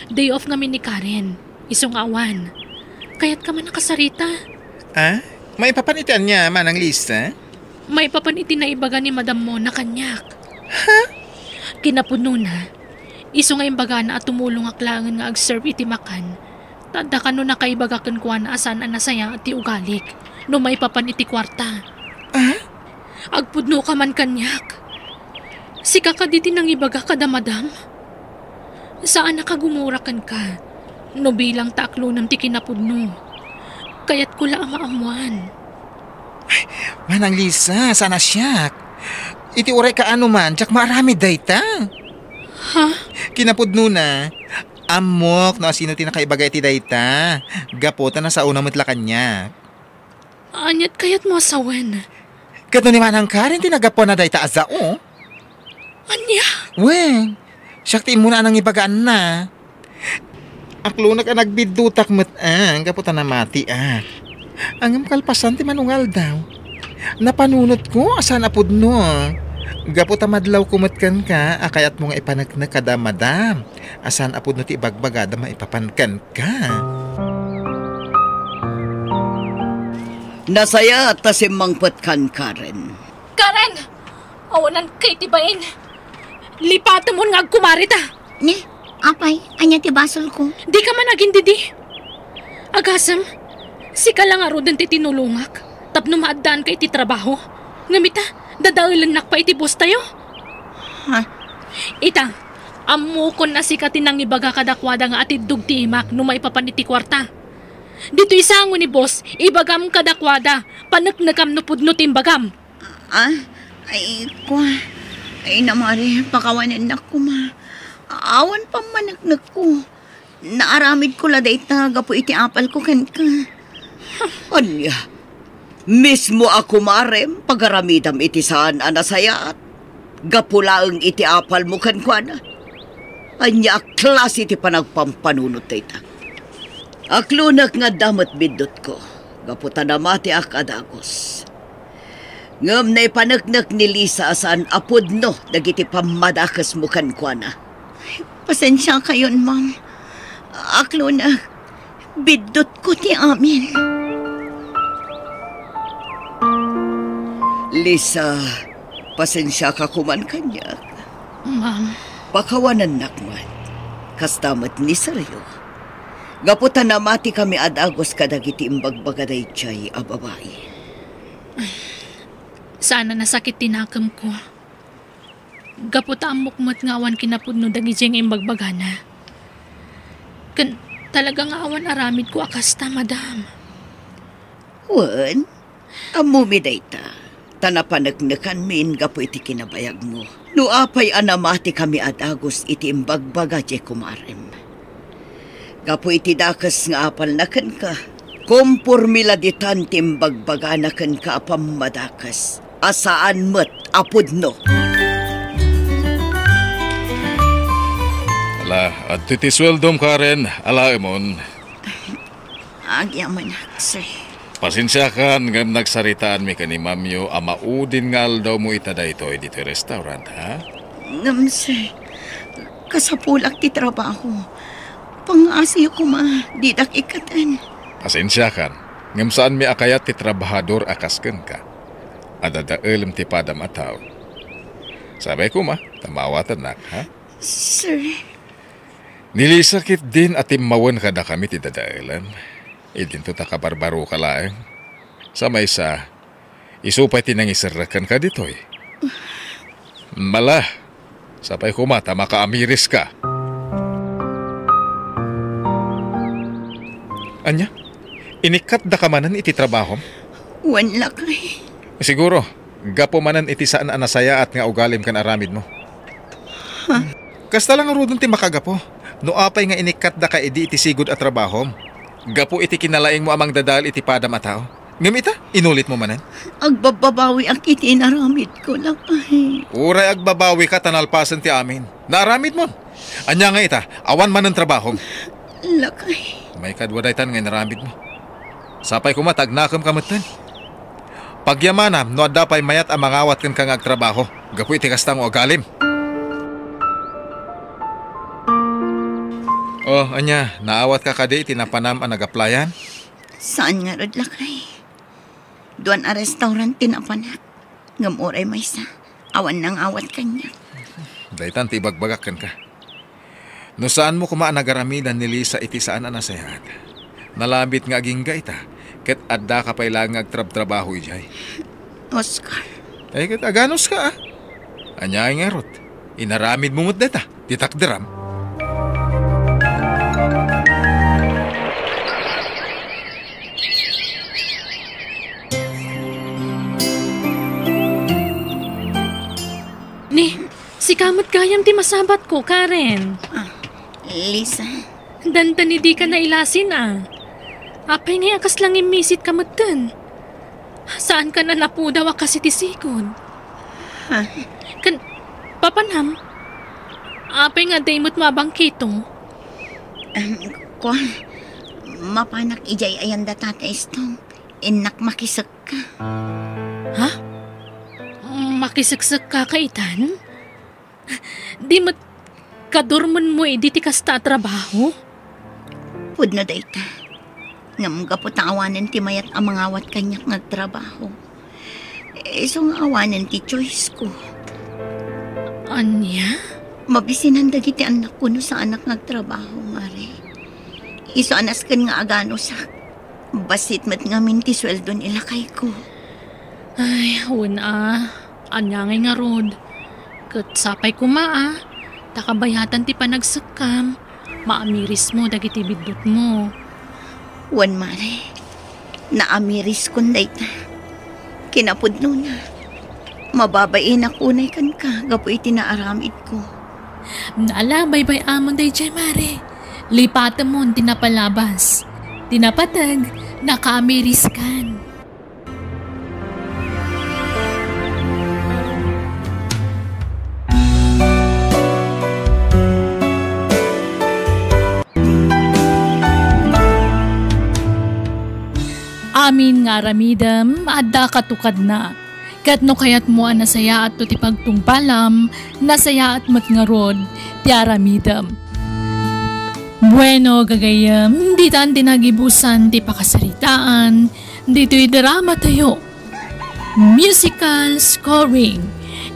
Day off ngamin ni Karen. Isu nga awan. Kayatka man a kasarita? Ah? Maipapan iti ania, Manang Lisa? Maipapan iti naibaga ni Madam Mona kaniak. Ha? Kinapudnona, isu nga imbagana a tumulongak laengen nga ag-serve iti makan, ta adda kano nakaibaga kenkuana a saan a nasayaat ti ugalik no maipapan iti kuarta. Ah? Agpudnoka man kaniak. Sika kadi ti nangibaga kada Madam? Saanak a gumura kenka no bilang ta aklonem ti kinapudno. Kayatko la a maammoan. Manang Lisa, saan a siak. Iti uray kaano man, diak maaramid dayta. Ha? Kinapudnona, ammok no asino ti nakaibaga iti dayta. Gapu ta nasaona met la kaniak. Aniat kayatmo a sawen? Ket no ni Manang Karen ti naggapuan na dayta a sao? Ania? Wen, siak ti immuna a nangibagaanna. Aklonek a nagbiddutak met, ah, gapu ta namatiak. Ngem kalpasan ti manungaldaw, napanunotko a saan a pudno. Gapu ta madlawko met kenka a kayatmo nga ipaneknek kada Madam a saan a pudno ti ibagbagada maipapan kenka. Nasayaat ta simmangpetkan, Karen. Karen! Awananka iti bain. Lipatemon nga agkumarita. Ni, apay, ania ti basolko? Dika man agindidi. Agasem, sika la ngaruden ti tinulongak tapno maaddaanka iti trabaho. Ngem ita, dadaelennak pay iti boss tayo. Ha? Ita, ammokon a sika ti nangibaga kadakuada nga atiddog ti imak no maipapan iti kuarta. Ditoy sango ni boss, ibagam kadakuada, paneknekam no pudno ti imbagam. Ah? Ay, kua. Ay, namari, pakawanennak koma. Awan pammaneknekko. Naaramidko la dayta gapu iti apalko kenka. Ania? Mismo a kumarem, pagaramidam iti saan a nasayaat. Gapu laeng iti apalmo kenkuana. Ania a klase ti panagpampanunot dayta? Aklonek nga adda met biddutko, gapu ta namatiak a dagus. Ngem naipaneknek ni Lisa a saan a pudno dagiti pammadakesmo kenkuana. Pasensiakayon, ma'am. Aklonek, biddutko ti amin. Lisa, pasensiaka koman kaniak. Ma'am. Pakawanennak met. Kasta met ni Sergio. Gapu ta namatikami a dagus kadagiti imbagbaga daydiay a babai. Saan a nasakit ti nakemko. Gapu ta ammok met nga awan kinapudno dagidiay nga imbagbagana. Ken talaga nga awan aramidko a kasta, madam. Wen, ammomi dayta, ta napaneknekanmin gapu iti kinabayagmo. No apay a namatikami a dagus iti imbagbaga diay kumarem. Gapu iti dakes nga apalna kenka, kompormi la ditan ti imbagbagana kenka a pammadakes a saan met a pudno. Ala, adtoy ti sueldom, Karen, alaemon. Agyamanak, sir. Pasensiakan ngem nagsaritaanmi ken ni Mamyo a maudin nga aldawmo ita daytoy ditoy restaurant, ha? Ngem, sir, kasapulak ti trabaho. Pangngaasiyo koma, didak ikkaten. Pasensiakan, ngem saanmi a kayat ti trabahador a kas kenka. Adda daelem ti padam a tao. Sapay koma, ta maawatannak, ha? Sir. Ni Lisa ketdin a timmawen kadakami ti dadaelem. Idinto ta kabarbaroka laeng. Sa maysa, isu pay ti nangiserrek kenka ditoy. Mala, sapay koma ta makaamiriska. Ania? Inikkatdaka manen iti trabahom? Wen, lakay. Siguro, gapu manen iti saan a nasayaat nga ugalim ken aramidmo. Ha? Kasta la ngaruden ti makagapu, no apay nga inikkatdaka idi iti sigud a trabahom. Gapu iti kinalaingmo a mangdadael iti padam a tao. Ngem ita, inulitmo manen? Agbabbabawiak iti inaramidko, lakay. Uray agbabawika ta nalpasen ti amin. Naaramidmon. Ania nga ita, awan manen trabahom? Lakay. Maikadua daytan nga inaramidmo. Sapay koma ta agnakemka metten. Pagyamanam no adda pay mayat a mangawat kenka nga agtrabaho gapu iti kasta nga ugalim. Oh, ania, naawatka kadi iti napanam a nagaplayan? Saan ngarud, lakay. Duan a restaurant ti napanak. Ngem uray maysa, awan nangawat kaniak. Daytan ti ibagbagak kenka. No saanmo koma a nagaramidan ni Lisa iti saan a nasayaat, nalabit nga agingga ita, ket addaka pay laeng nga agtrabtrabaho idiay. Oscar. Ay, ket aganuska, a. Ania ngarud? Inaramidmo met dayta, ti takderam. Ni, sika met gayam ti masabatko, Karen. Ah, Lisa. Dandani dika nailasin, a. Apay ngay a kasla ngimmisit ka metten? Saankan a napudaw a kas iti sigud. Ha? Ken, papanam? Apay nga adda immet mabangkito? Em, kuan, mapanak idiay ayan da Tata Estong. Innak makisekka. Ha? Makiseksekka ka itan? Di met kadormenmo idi ti kasta a trabaho? Pudno dayta. Ngem gapu ta awanen ti mayat a mangawat kaniak nga agtrabaho, isu nga awanen ti choice ko. Ania? Mabisinan dagiti annakko no saanak nga agtrabaho, Mare. Isu a nasken nga aganusak. Bassit met ngamin ti sueldo ni lakayko. Ay, wen a. Ania ngay ngarud? Ket sapay koma a, ta kabayatan ti panagsekkam, maamirismo dagiti biddutmo. Wen, Mare, naamiriskon dayta. Kinapudnona, mababainak unay kenka gapu iti naaramidko. Ala, baybay-amon daydiay, Mare. Lipatemon ti napalabas. Ti napateg, nakaamiriskan. Amin nga aramidem, adda katukadna. Ket no kayatmo a nasayaatto ti pagtungpalam, nasayaat met ngarud ti aramidem. Bueno, gagayyem, ditan ti nagibusan ti pakasaritaan ditoy dramatayo. Musical scoring,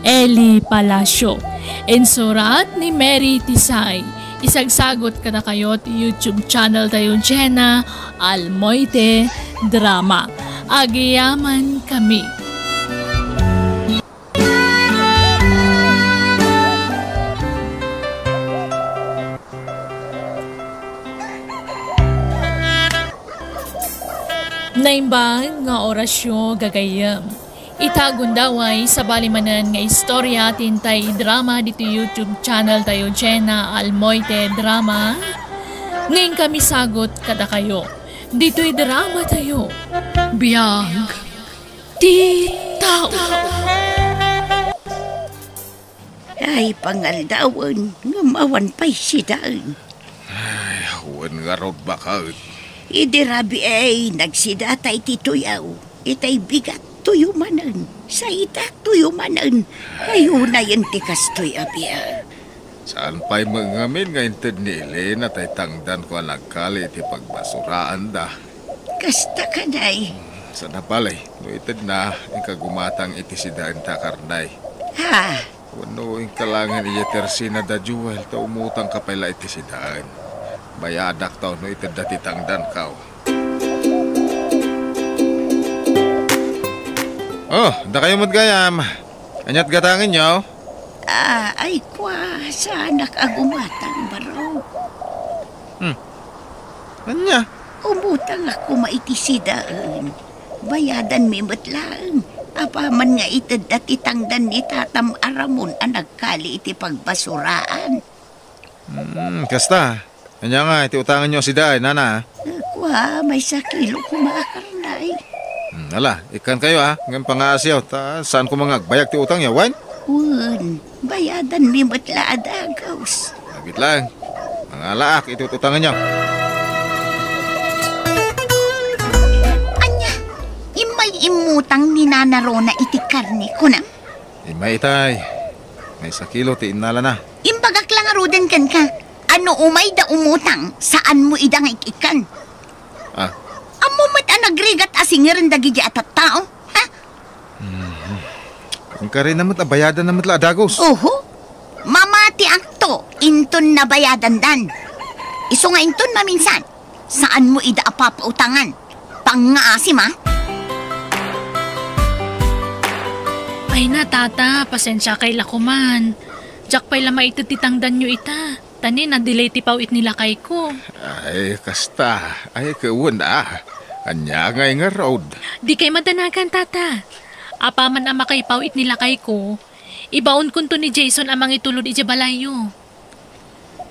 Eli Palacio. Insurat ni Mary Tisay. Isagsagot kadakayo ti YouTube channel tayo, Jenna Almoite Drama. Agiyaman kami. Naimbag nga orasyo, gagayyem. Ita gundaway, sabali manen nga istorya ti intay idrama ditoy YouTube channel tayo, Jenna Almoite Drama. Nga inkami sagot kadakayo ditoy drama tayo, Biag ti Tao. Ay, pangaldawen, ngem awan pay sidaen. Ay, wen ngarud baket. Idi rabii, nagsidata iti tuyaw. Itay bigat tuyo manen. Sa ita tuyo manen. Ay, unayen ti kastoy a biag. Saan pay met ngamin nga inted ni Elena tay tangdanko a nagkali iti pagbasuraanda? Kasta kadi. Saan a bale, no itedna, inka gumatang iti sidaenta a karne. Ha? Wenno inka laengen idiay tersina da Joel, ta umutangka pay la iti sidaen. Bayadakto no itedda ti tangdanko. Oh, dakayo met gayam. Ania't gatangenyo? Ah, ay kua, saanak a gumatang, baro. Hmm. Ania? Umutangak koma iti sidaen. Bayadanmi met laeng. Apaman nga itedda ti tangdan ni tatam a Ramon a nagkali iti pagbasuraan. Hmm, kasta. Ania nga iti utangenyo a sidaen, nana? Kua, maysa kilo koma a karne. Hmm, ala, ikkankayo, a, ngem pangaasiyo, ta saan koma nga agbayag ti utangyo, wen? Wen, bayadanmi met la a dagus. Agit laeng, mangalaak iti utangenyo. Ania, immay immutang ni Nana Rona iti karne, kunam? Immay itay, maysa kilo ti innalana. Imbagak la ngaruden kenka, a no umayda umutang, saanmo ida nga ik-ikkan. Ah. Ammom met a nagrigat a singirem dagidi a tattao, ha? Mhm. Inkarina met a bayadanna met la a dagus. Oho. Mamatiakto inton nabayadandan. Isu nga inton maminsan, saanmo ida a papautangan. Pangngaasim, a? Ay na, tata, pasensiakay la koman. Diak pay la maited ti tangdanyo ita. Ta ni, na-delay ti paw-it ni lakayko. Ay, kasta. Ay, ket wen a. Ania ngay ngarud? Dikay madanagan, tata. Apaman a makaipaw-it ni lakayko, ibaonkonto ni Jason a mangitulod idiay balayyo.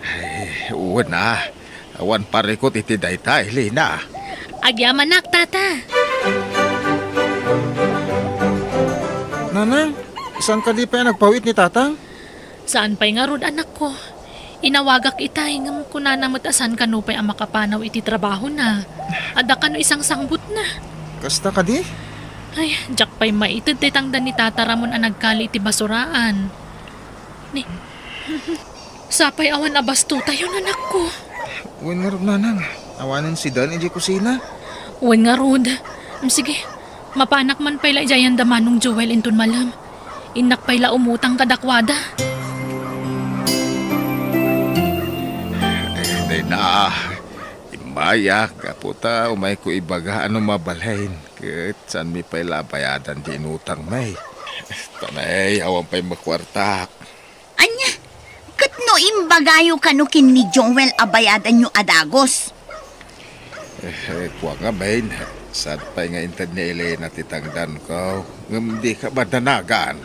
Ay, wen a. Awan parikut iti dayta, Elena. Agyamanak, tata. Nanang, saan kadi pay a nagpaw-it ni tatang? Saan pay ngarud, anakko. Inawagak itay, ngem kunana met a saan kano pay a makapanaw iti trabahona. Adda kano isangsangbutna. Kasta kadi? Ay, diak pay maited ti tangdan ni Tata Ramon a nagkali iti basuraan. Ni, sapay awan a bastotayon, anakko. Wen ngarud, nanang, awanen sidaen idiay kusina. Wen ngarud. Sige, mapanak man pay la idiay ayan da Manong Joel inton malem. Innak pay la umutang kadakuada. Dayna, immayak, gapu ta umayko ibaga a no mabalin, ket saanmi pay la a bayadan ti inutangmi. Tanay, awan pay makuartak. Ania, ket no imbagayo kano ken ni Joel a bayadanyo a dagus? Eh, eh, kua ngamin, saan pay nga inted ni Elena ti tangdanko, ngem dika madanagan.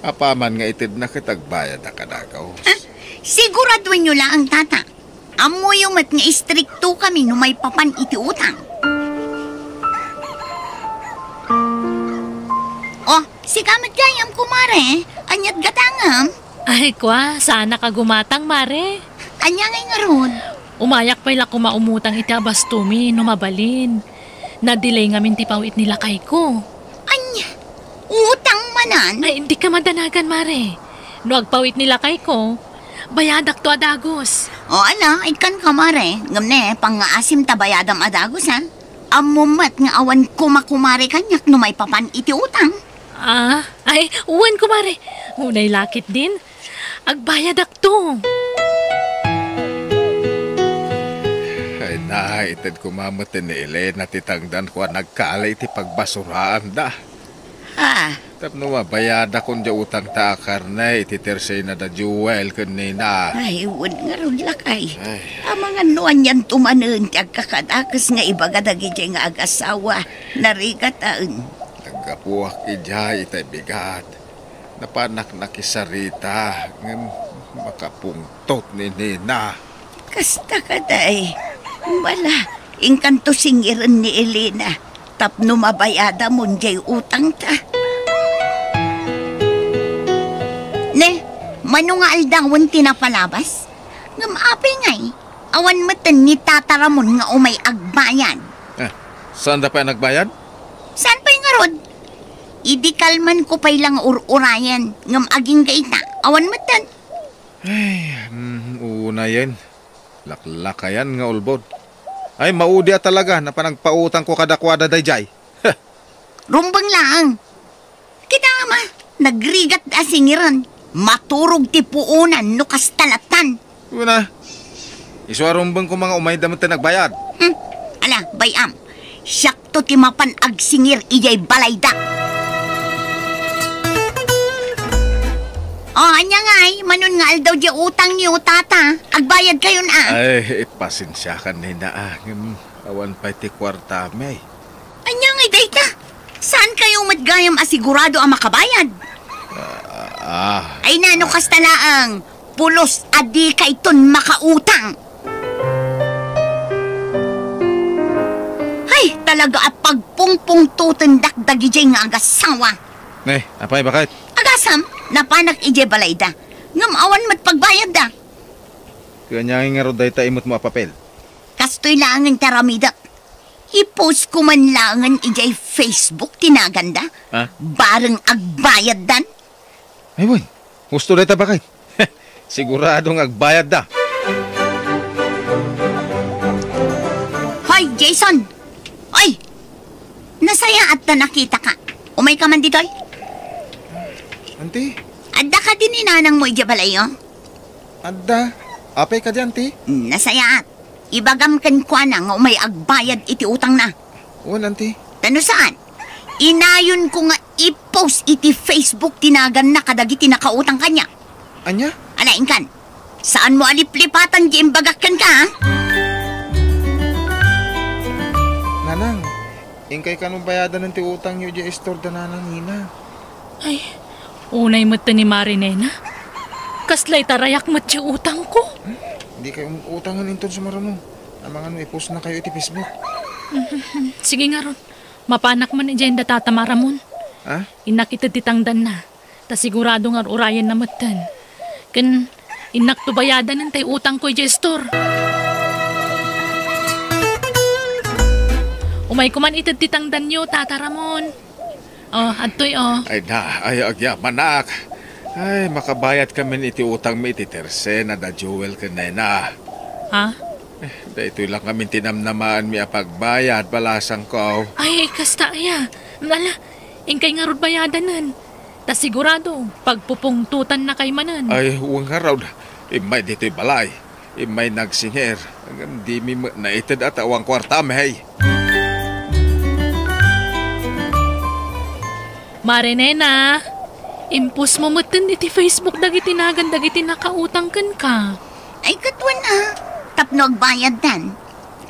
Apaman nga itedna ket agbayadak a dagus. Ah, siguraduenyo laeng, tata. Ammoyo met nga istriktokami no maipapan iti utang. Oh, sika met gayam, kumare. Ania't gatangem? Ay, kua, saanak a gumatang, mare. Ania ngay ngarud? Umayak pay la koma umutang iti abastomi no mabalin. Na-delay ngamin ti paw-it ni lakayko. Ania? Utang manen? Ay, dika madanagan, mare. No agpaw-it ni lakayko, bayadakto a dagus. O, ala, ikkanka, mare. Ngem ne, pangngaasim ta bayadam a dagus, a. Ammom met nga awan koma kumare kaniak no maipapan iti utang. Ah, ay, wen, kumare. Unay la ketdin. Agbayadakto. Ay na, ited koma met ni Elena ti tangdanko a nagkali iti pagbasuraanda. Ha? Tapno mabayadakon diay utangta a karne iti tersena da Joel ken Nena. Ay, wen ngarud, lakay. Ay. Amangan no anianto manen ti agkakadakes nga ibaga dagidiay nga agasawa. Narigataen. Naggapuak idiay itay bigat. Napanak nakisarita ngem makapungtot ni Nena. Kasta kadi. Bala, inkanto singiren ni Elena tapno mabayadamon diay utangta. Ne, mano nga aldawen ti napalabas? Ngem apay ngay, awan metten ni Tata Ramon nga umay agbayad. Eh, saanda pay a nagbayad? Saan pay ngarud? Idi kalmanko pay la nga ur-urayen, ngem agingga ita, awan metten. Ay, mm, unayen. Laklakayan nga ulbod. Ay, maudi a talaga, napan nagpautangko kadakuada daydiay. Rumbeng laeng. Kita nga ma, nagrigat a singiran. Maturog ti puonan no kasta latan. Una, isu a rumbeng koma nga umayda metten nagbayad. Hmm, ala, bay-am. Siakto ti mapan agsingir idiay balayda. O, ania ngay, manon nga aldaw diay utangyo, Tata? Agbayadkayon a. Ay, pasensiakan, Nena, a. Ngem, awan pay ti kuartami. Ania ngay dayta? Saankayo met gayam a sigurado a makabayad? Ah, ah. Ay na, no kasta laeng, pulos a dikayton makautang. Ay, talaga a pagpungpungtotendak dagidiay nga agasawa. Ne, apay, baket? Agasam, napanak idiay balayda. Ngem awan met pagbayadda. Ania ngay ngarud dayta imutmo a papel? Kastoy laengen ti aramidek. I-post ko man laengen idiay Facebook ti naganda. Ha? Bareng agbayaddan. Ay, wen. Husto dayta, baket. Sigurado nga agbayadda. Hoy, Jason! Oy! Nasayaat ta nakitaka. Umayka man ditoy? Auntie? Adda kadi ni nanangmo idiay balayyo? Adda. Apay kadi, Auntie? Hmm, nasayaat. Ibagam kenkuana nga umay agbayad iti utangna. Wen, Auntie. Ta no saan, inayonko nga i-post iti Facebook ti naganna kadagiti nakautang kaniak. Ania? Ala, inkan. Saanmo a liplipatan ti imbagak kenka, ha? Nanang, inkay kano bayadanen ti utangyo idiay istor da Nanang Nina. Ay, unay met ti ni Mare Nena. Kasla itarayak met ti utangko. Dikay um-, utangen inton sumaruno. Amangan no i-post na kayo iti Facebook. Sige ngarud. Mapanak man idiay da Tata Ramon. Ha? Innak ited ti tangdanna. Ta sigurado nga ur-urayenna metten. Ken innakto bayadanen tay utangko idiay istor. Umayko man ited ti tangdanyo, Tata Ramon. O, adtoy, o. Ay na, ay, agyamanak. Ay, makabayadkamin iti utangmi iti tersena da Joel ken Nena. Ha? Eh, daytoy lang ngamin ti namnamaanmi a pagbayad, balasangko. Ay, kasta aya. Ala, inkay ngarud bayadanen. Ta sigurado, pagpupungtotannakay manen. Ay, wen ngarud. Immay ditoy balay. Immay nagsingir. Ngem dimi met naited a ta awan kuartami. Mare Nena, i-post mo metten iti Facebook dagiti nagan dagiti nakautang kenka. Ay, ket wen a, tapno agbayaddan.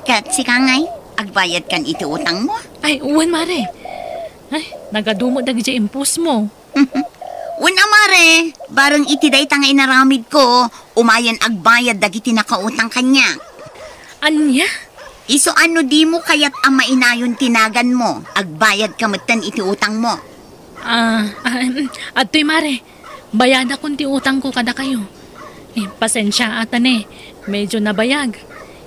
Ket sika ngay, agbayadkan iti utangmo? Ay, wen, Mare. Ay, nagadu met dagidiay i-post mo. Wen a, Mare, bareng iti dayta nga inaramidko, umayen agbayad dagiti nakautang kaniak. Ania? Isu a no dimo kayat a mainayon ti naganmo, agbayadka metten iti utangmo. Ah, ah, em, adtoy, Mare. Bayadakon ti utangko kadakayo. Eh, pasensia, a, ta ne, medyo nabayag.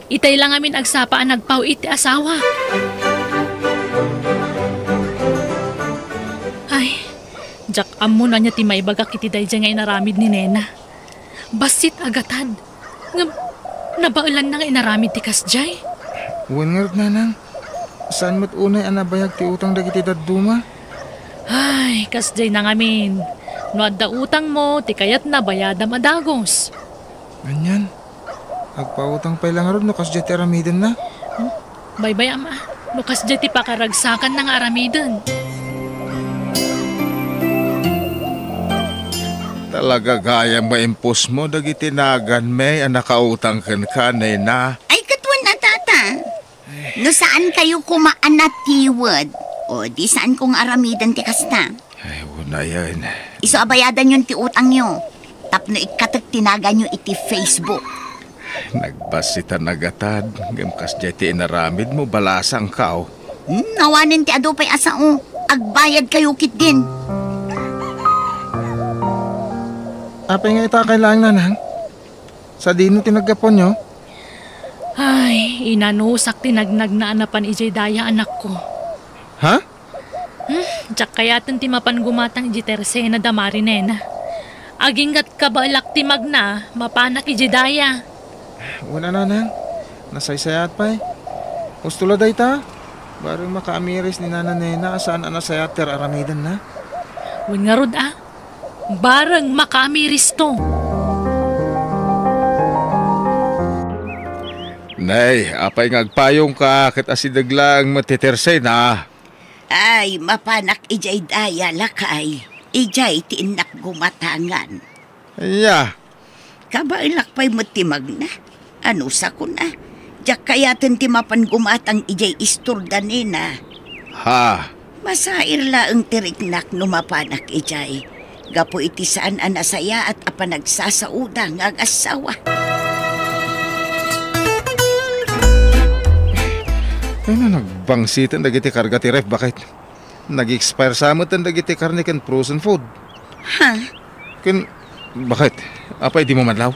Itay lang amin agsapa a nagpaw-it ti asawa. Ay, diak ammo no ania ti maibagak iti daydiay nga inaramid ni Nena. Bassit a gatad. Ngem, nabaelanna nga inaramid ti kasdiay. Wen ngarud, Nanang. Saan met unay a nabayag ti utang dagiti dadduma? Ay, kasdiay na ngamin. No adda utangmo, ti kayatna bayadam a dagus. Anian? Agpautang pay la ngarud no kasdiay ti aramidenna? Hmm? Baybay-am a, no kasdiay ti pakaragsakanna nga aramiden. Talaga gayam nga impusmo dagiti naganmi a nakautang kenka, nena. Ay, ket wen a, tata. No saan kayo koma a natiwed, o di saan ko nga aramiden ti kasta. Ay, unayen. Isu a bayadanyon ti utangyo, tapno ikkatek ti naganyo iti Facebook. Nagbassit a nagatad, ngem kasdiay ti inaramidmo, balasangkaw. Hmm, awanen ti adu pay a sao, agbayad kayo ketdin. Apay nga ita kay laeng, nanang? Sadino ti naggapuanyo? Ay, inanusak ti nagnagna a napan idiay daya, anakko. Ha? Hmm, diak kayaten ti mapan gumatang idiay tersena da Mari, nena. Agingga't kabaelak ti magna, mapanak idiay daya. Wen a, nanang, nasaysayaat pay. Husto la dayta. Bareng makaamiris ni nana, nena, a saan a nasayaat ti ar-aramidenna. Wen ngarud a, bareng makaamiristo. Nay, apay nga agpayongka ket asideg laeng met ti tersena? Ay, mapanak idiay daya, lakay. Idiay ti innak gumatangan. Aya? Kabaelak pay met ti magna. Anusakon a, diak kayaten ti mapan gumatang idiay istorda, nena. Ha? Masair laeng ti riknak no mapanak idiay, gapu iti saan a nasayaat a panagsasaoda nga agassawa. Ay na, nagbangsiten dagiti karga ti ref, baket. Nag-expire sa metten dagiti karne ken frozen food. Ha? Ken, baket, apay dimo madlaw?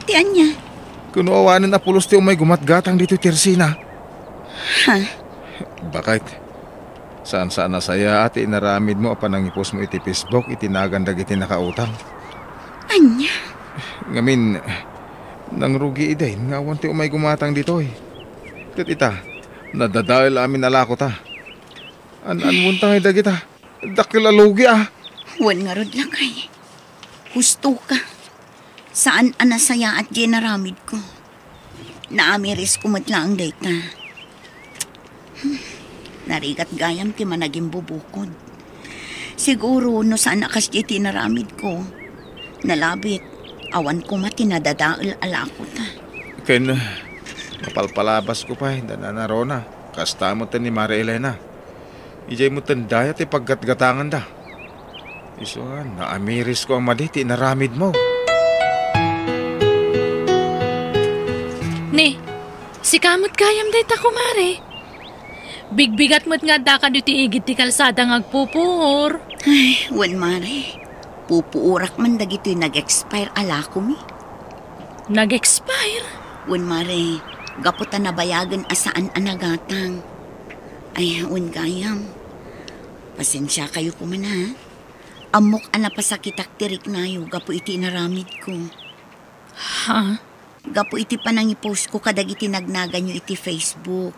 Ti ania? Ken no awanen a pulos ti umay gumatgatang ditoy tersena. Ha? Baket, saan-saan a sayaat ti inaramidmo a panangipusmo iti Facebook iti nagan dagiti nakautang. Ania? Ngamin, nangrugi idin nga awan ti umay gumatang ditoy. Ket ita, nadadael amin a lakota. An-anmonta ngay dagita. Dakkel a lugi a. Wen ngarud, lakay. Hustoka. Saan a nasayaat diay inaramidko. Naamirisko met laeng dayta. Hmm. Narigat gayam ti managimbubukod. Siguro, no saan a kasdiay ti inaramidko, nalabit, awan koma ti nadadael a lakota. Ken, mapalpalabasko pay, da Nana Rona. Kasta met ni Mari Elena. Idiay metten daya ti paggatgatanganda. Isu a, naamirisko a madi ti inaramidmo. Ni, sika met gayam dayta, kumare. Bigbigat met nga addaka ditoy igid ti kalsada nga agpupuor. Ay, wen, mare. Pupuorak man dagitoy nag-expire a lakomi. Nag-expire? Wen, mare, gapu ta nabayagen a saan a nagatang. Ay, wen gayam. Pasensiakayo koma, ha? Ammok a napasakitak ti riknayo gapu iti inaramidko. Ha? Gapu iti panangipostko kadagiti nagnaganyo iti Facebook.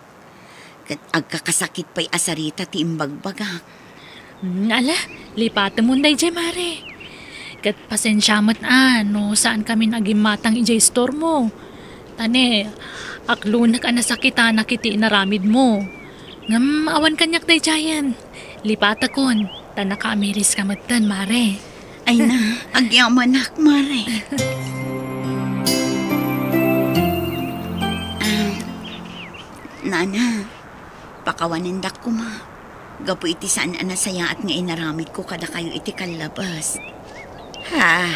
Ket agkakasakit pay a sarita ti imbagbagak. Hmm, ala, lipatemon daydiay, mare. Ket pasensia met a no saan kamin agimmatang idiay istormo. Ta ne, aklonek a nasakitanak iti inaramidmo. Ngem awan kaniak daydiayen. Lipatekon, ta nakaamiriska metten, mare. Ay na, agyamanak, mare. Ah, Nana, pakawanendak koma. Gapu iti saan a nasayaat nga inaramidko kadakayo iti kallabas. Ha?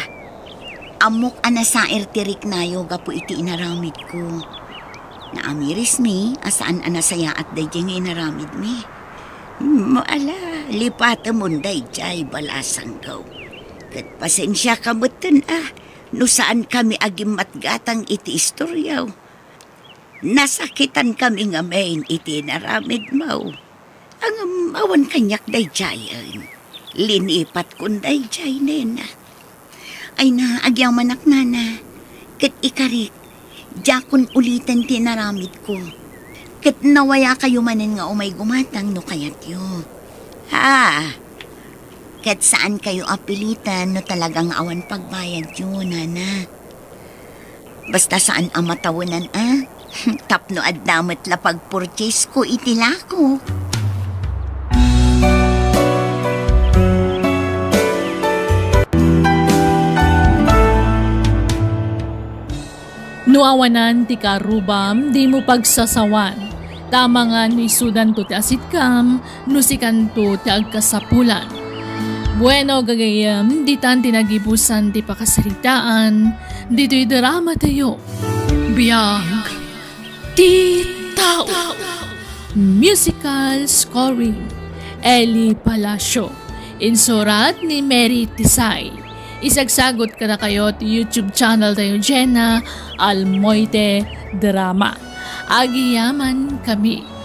Ammok a nasair ti riknayo gapu iti inaramidko. Naamirismi a saan a nasayaat daydiay nga inaramidmi. Hmm, ala, lipatemon daydiay, balasangko. Ket pasensiaka metten a no saankami agimmatgatang iti istoriaw. Nasakitankami ngamin iti inaramidmo. Ngem awan kaniak daydiayen. Linipatkon daydiay, nena. Ay na, agyamanak, nana. Ket ikarik, diakon uliten ti inaramidko. Ket nawayakayo manen nga umay gumatang no kayatyo. Ha? Ket saan kayo a pilitan no talagang awan pagbayadyo, nana. Basta saan a matawenan, a. Tapno adda met la pagpurchase ko iti lako. No awanan ti karubam, dimo pagsasawan. Tama nga no isudanto ti asitkam, no sikanto ti agkasapulan. Bueno, gagayyem, ditan ti nagibusan ti pakasaritaan, ditoy drama tayo. Biag ti tao. Musical scoring, Eli Palacio. Insurat ni Mary Tisay. Isagsagot kadakayo ti YouTube channel tayo, Jenna Almoite Drama. Agyamankami.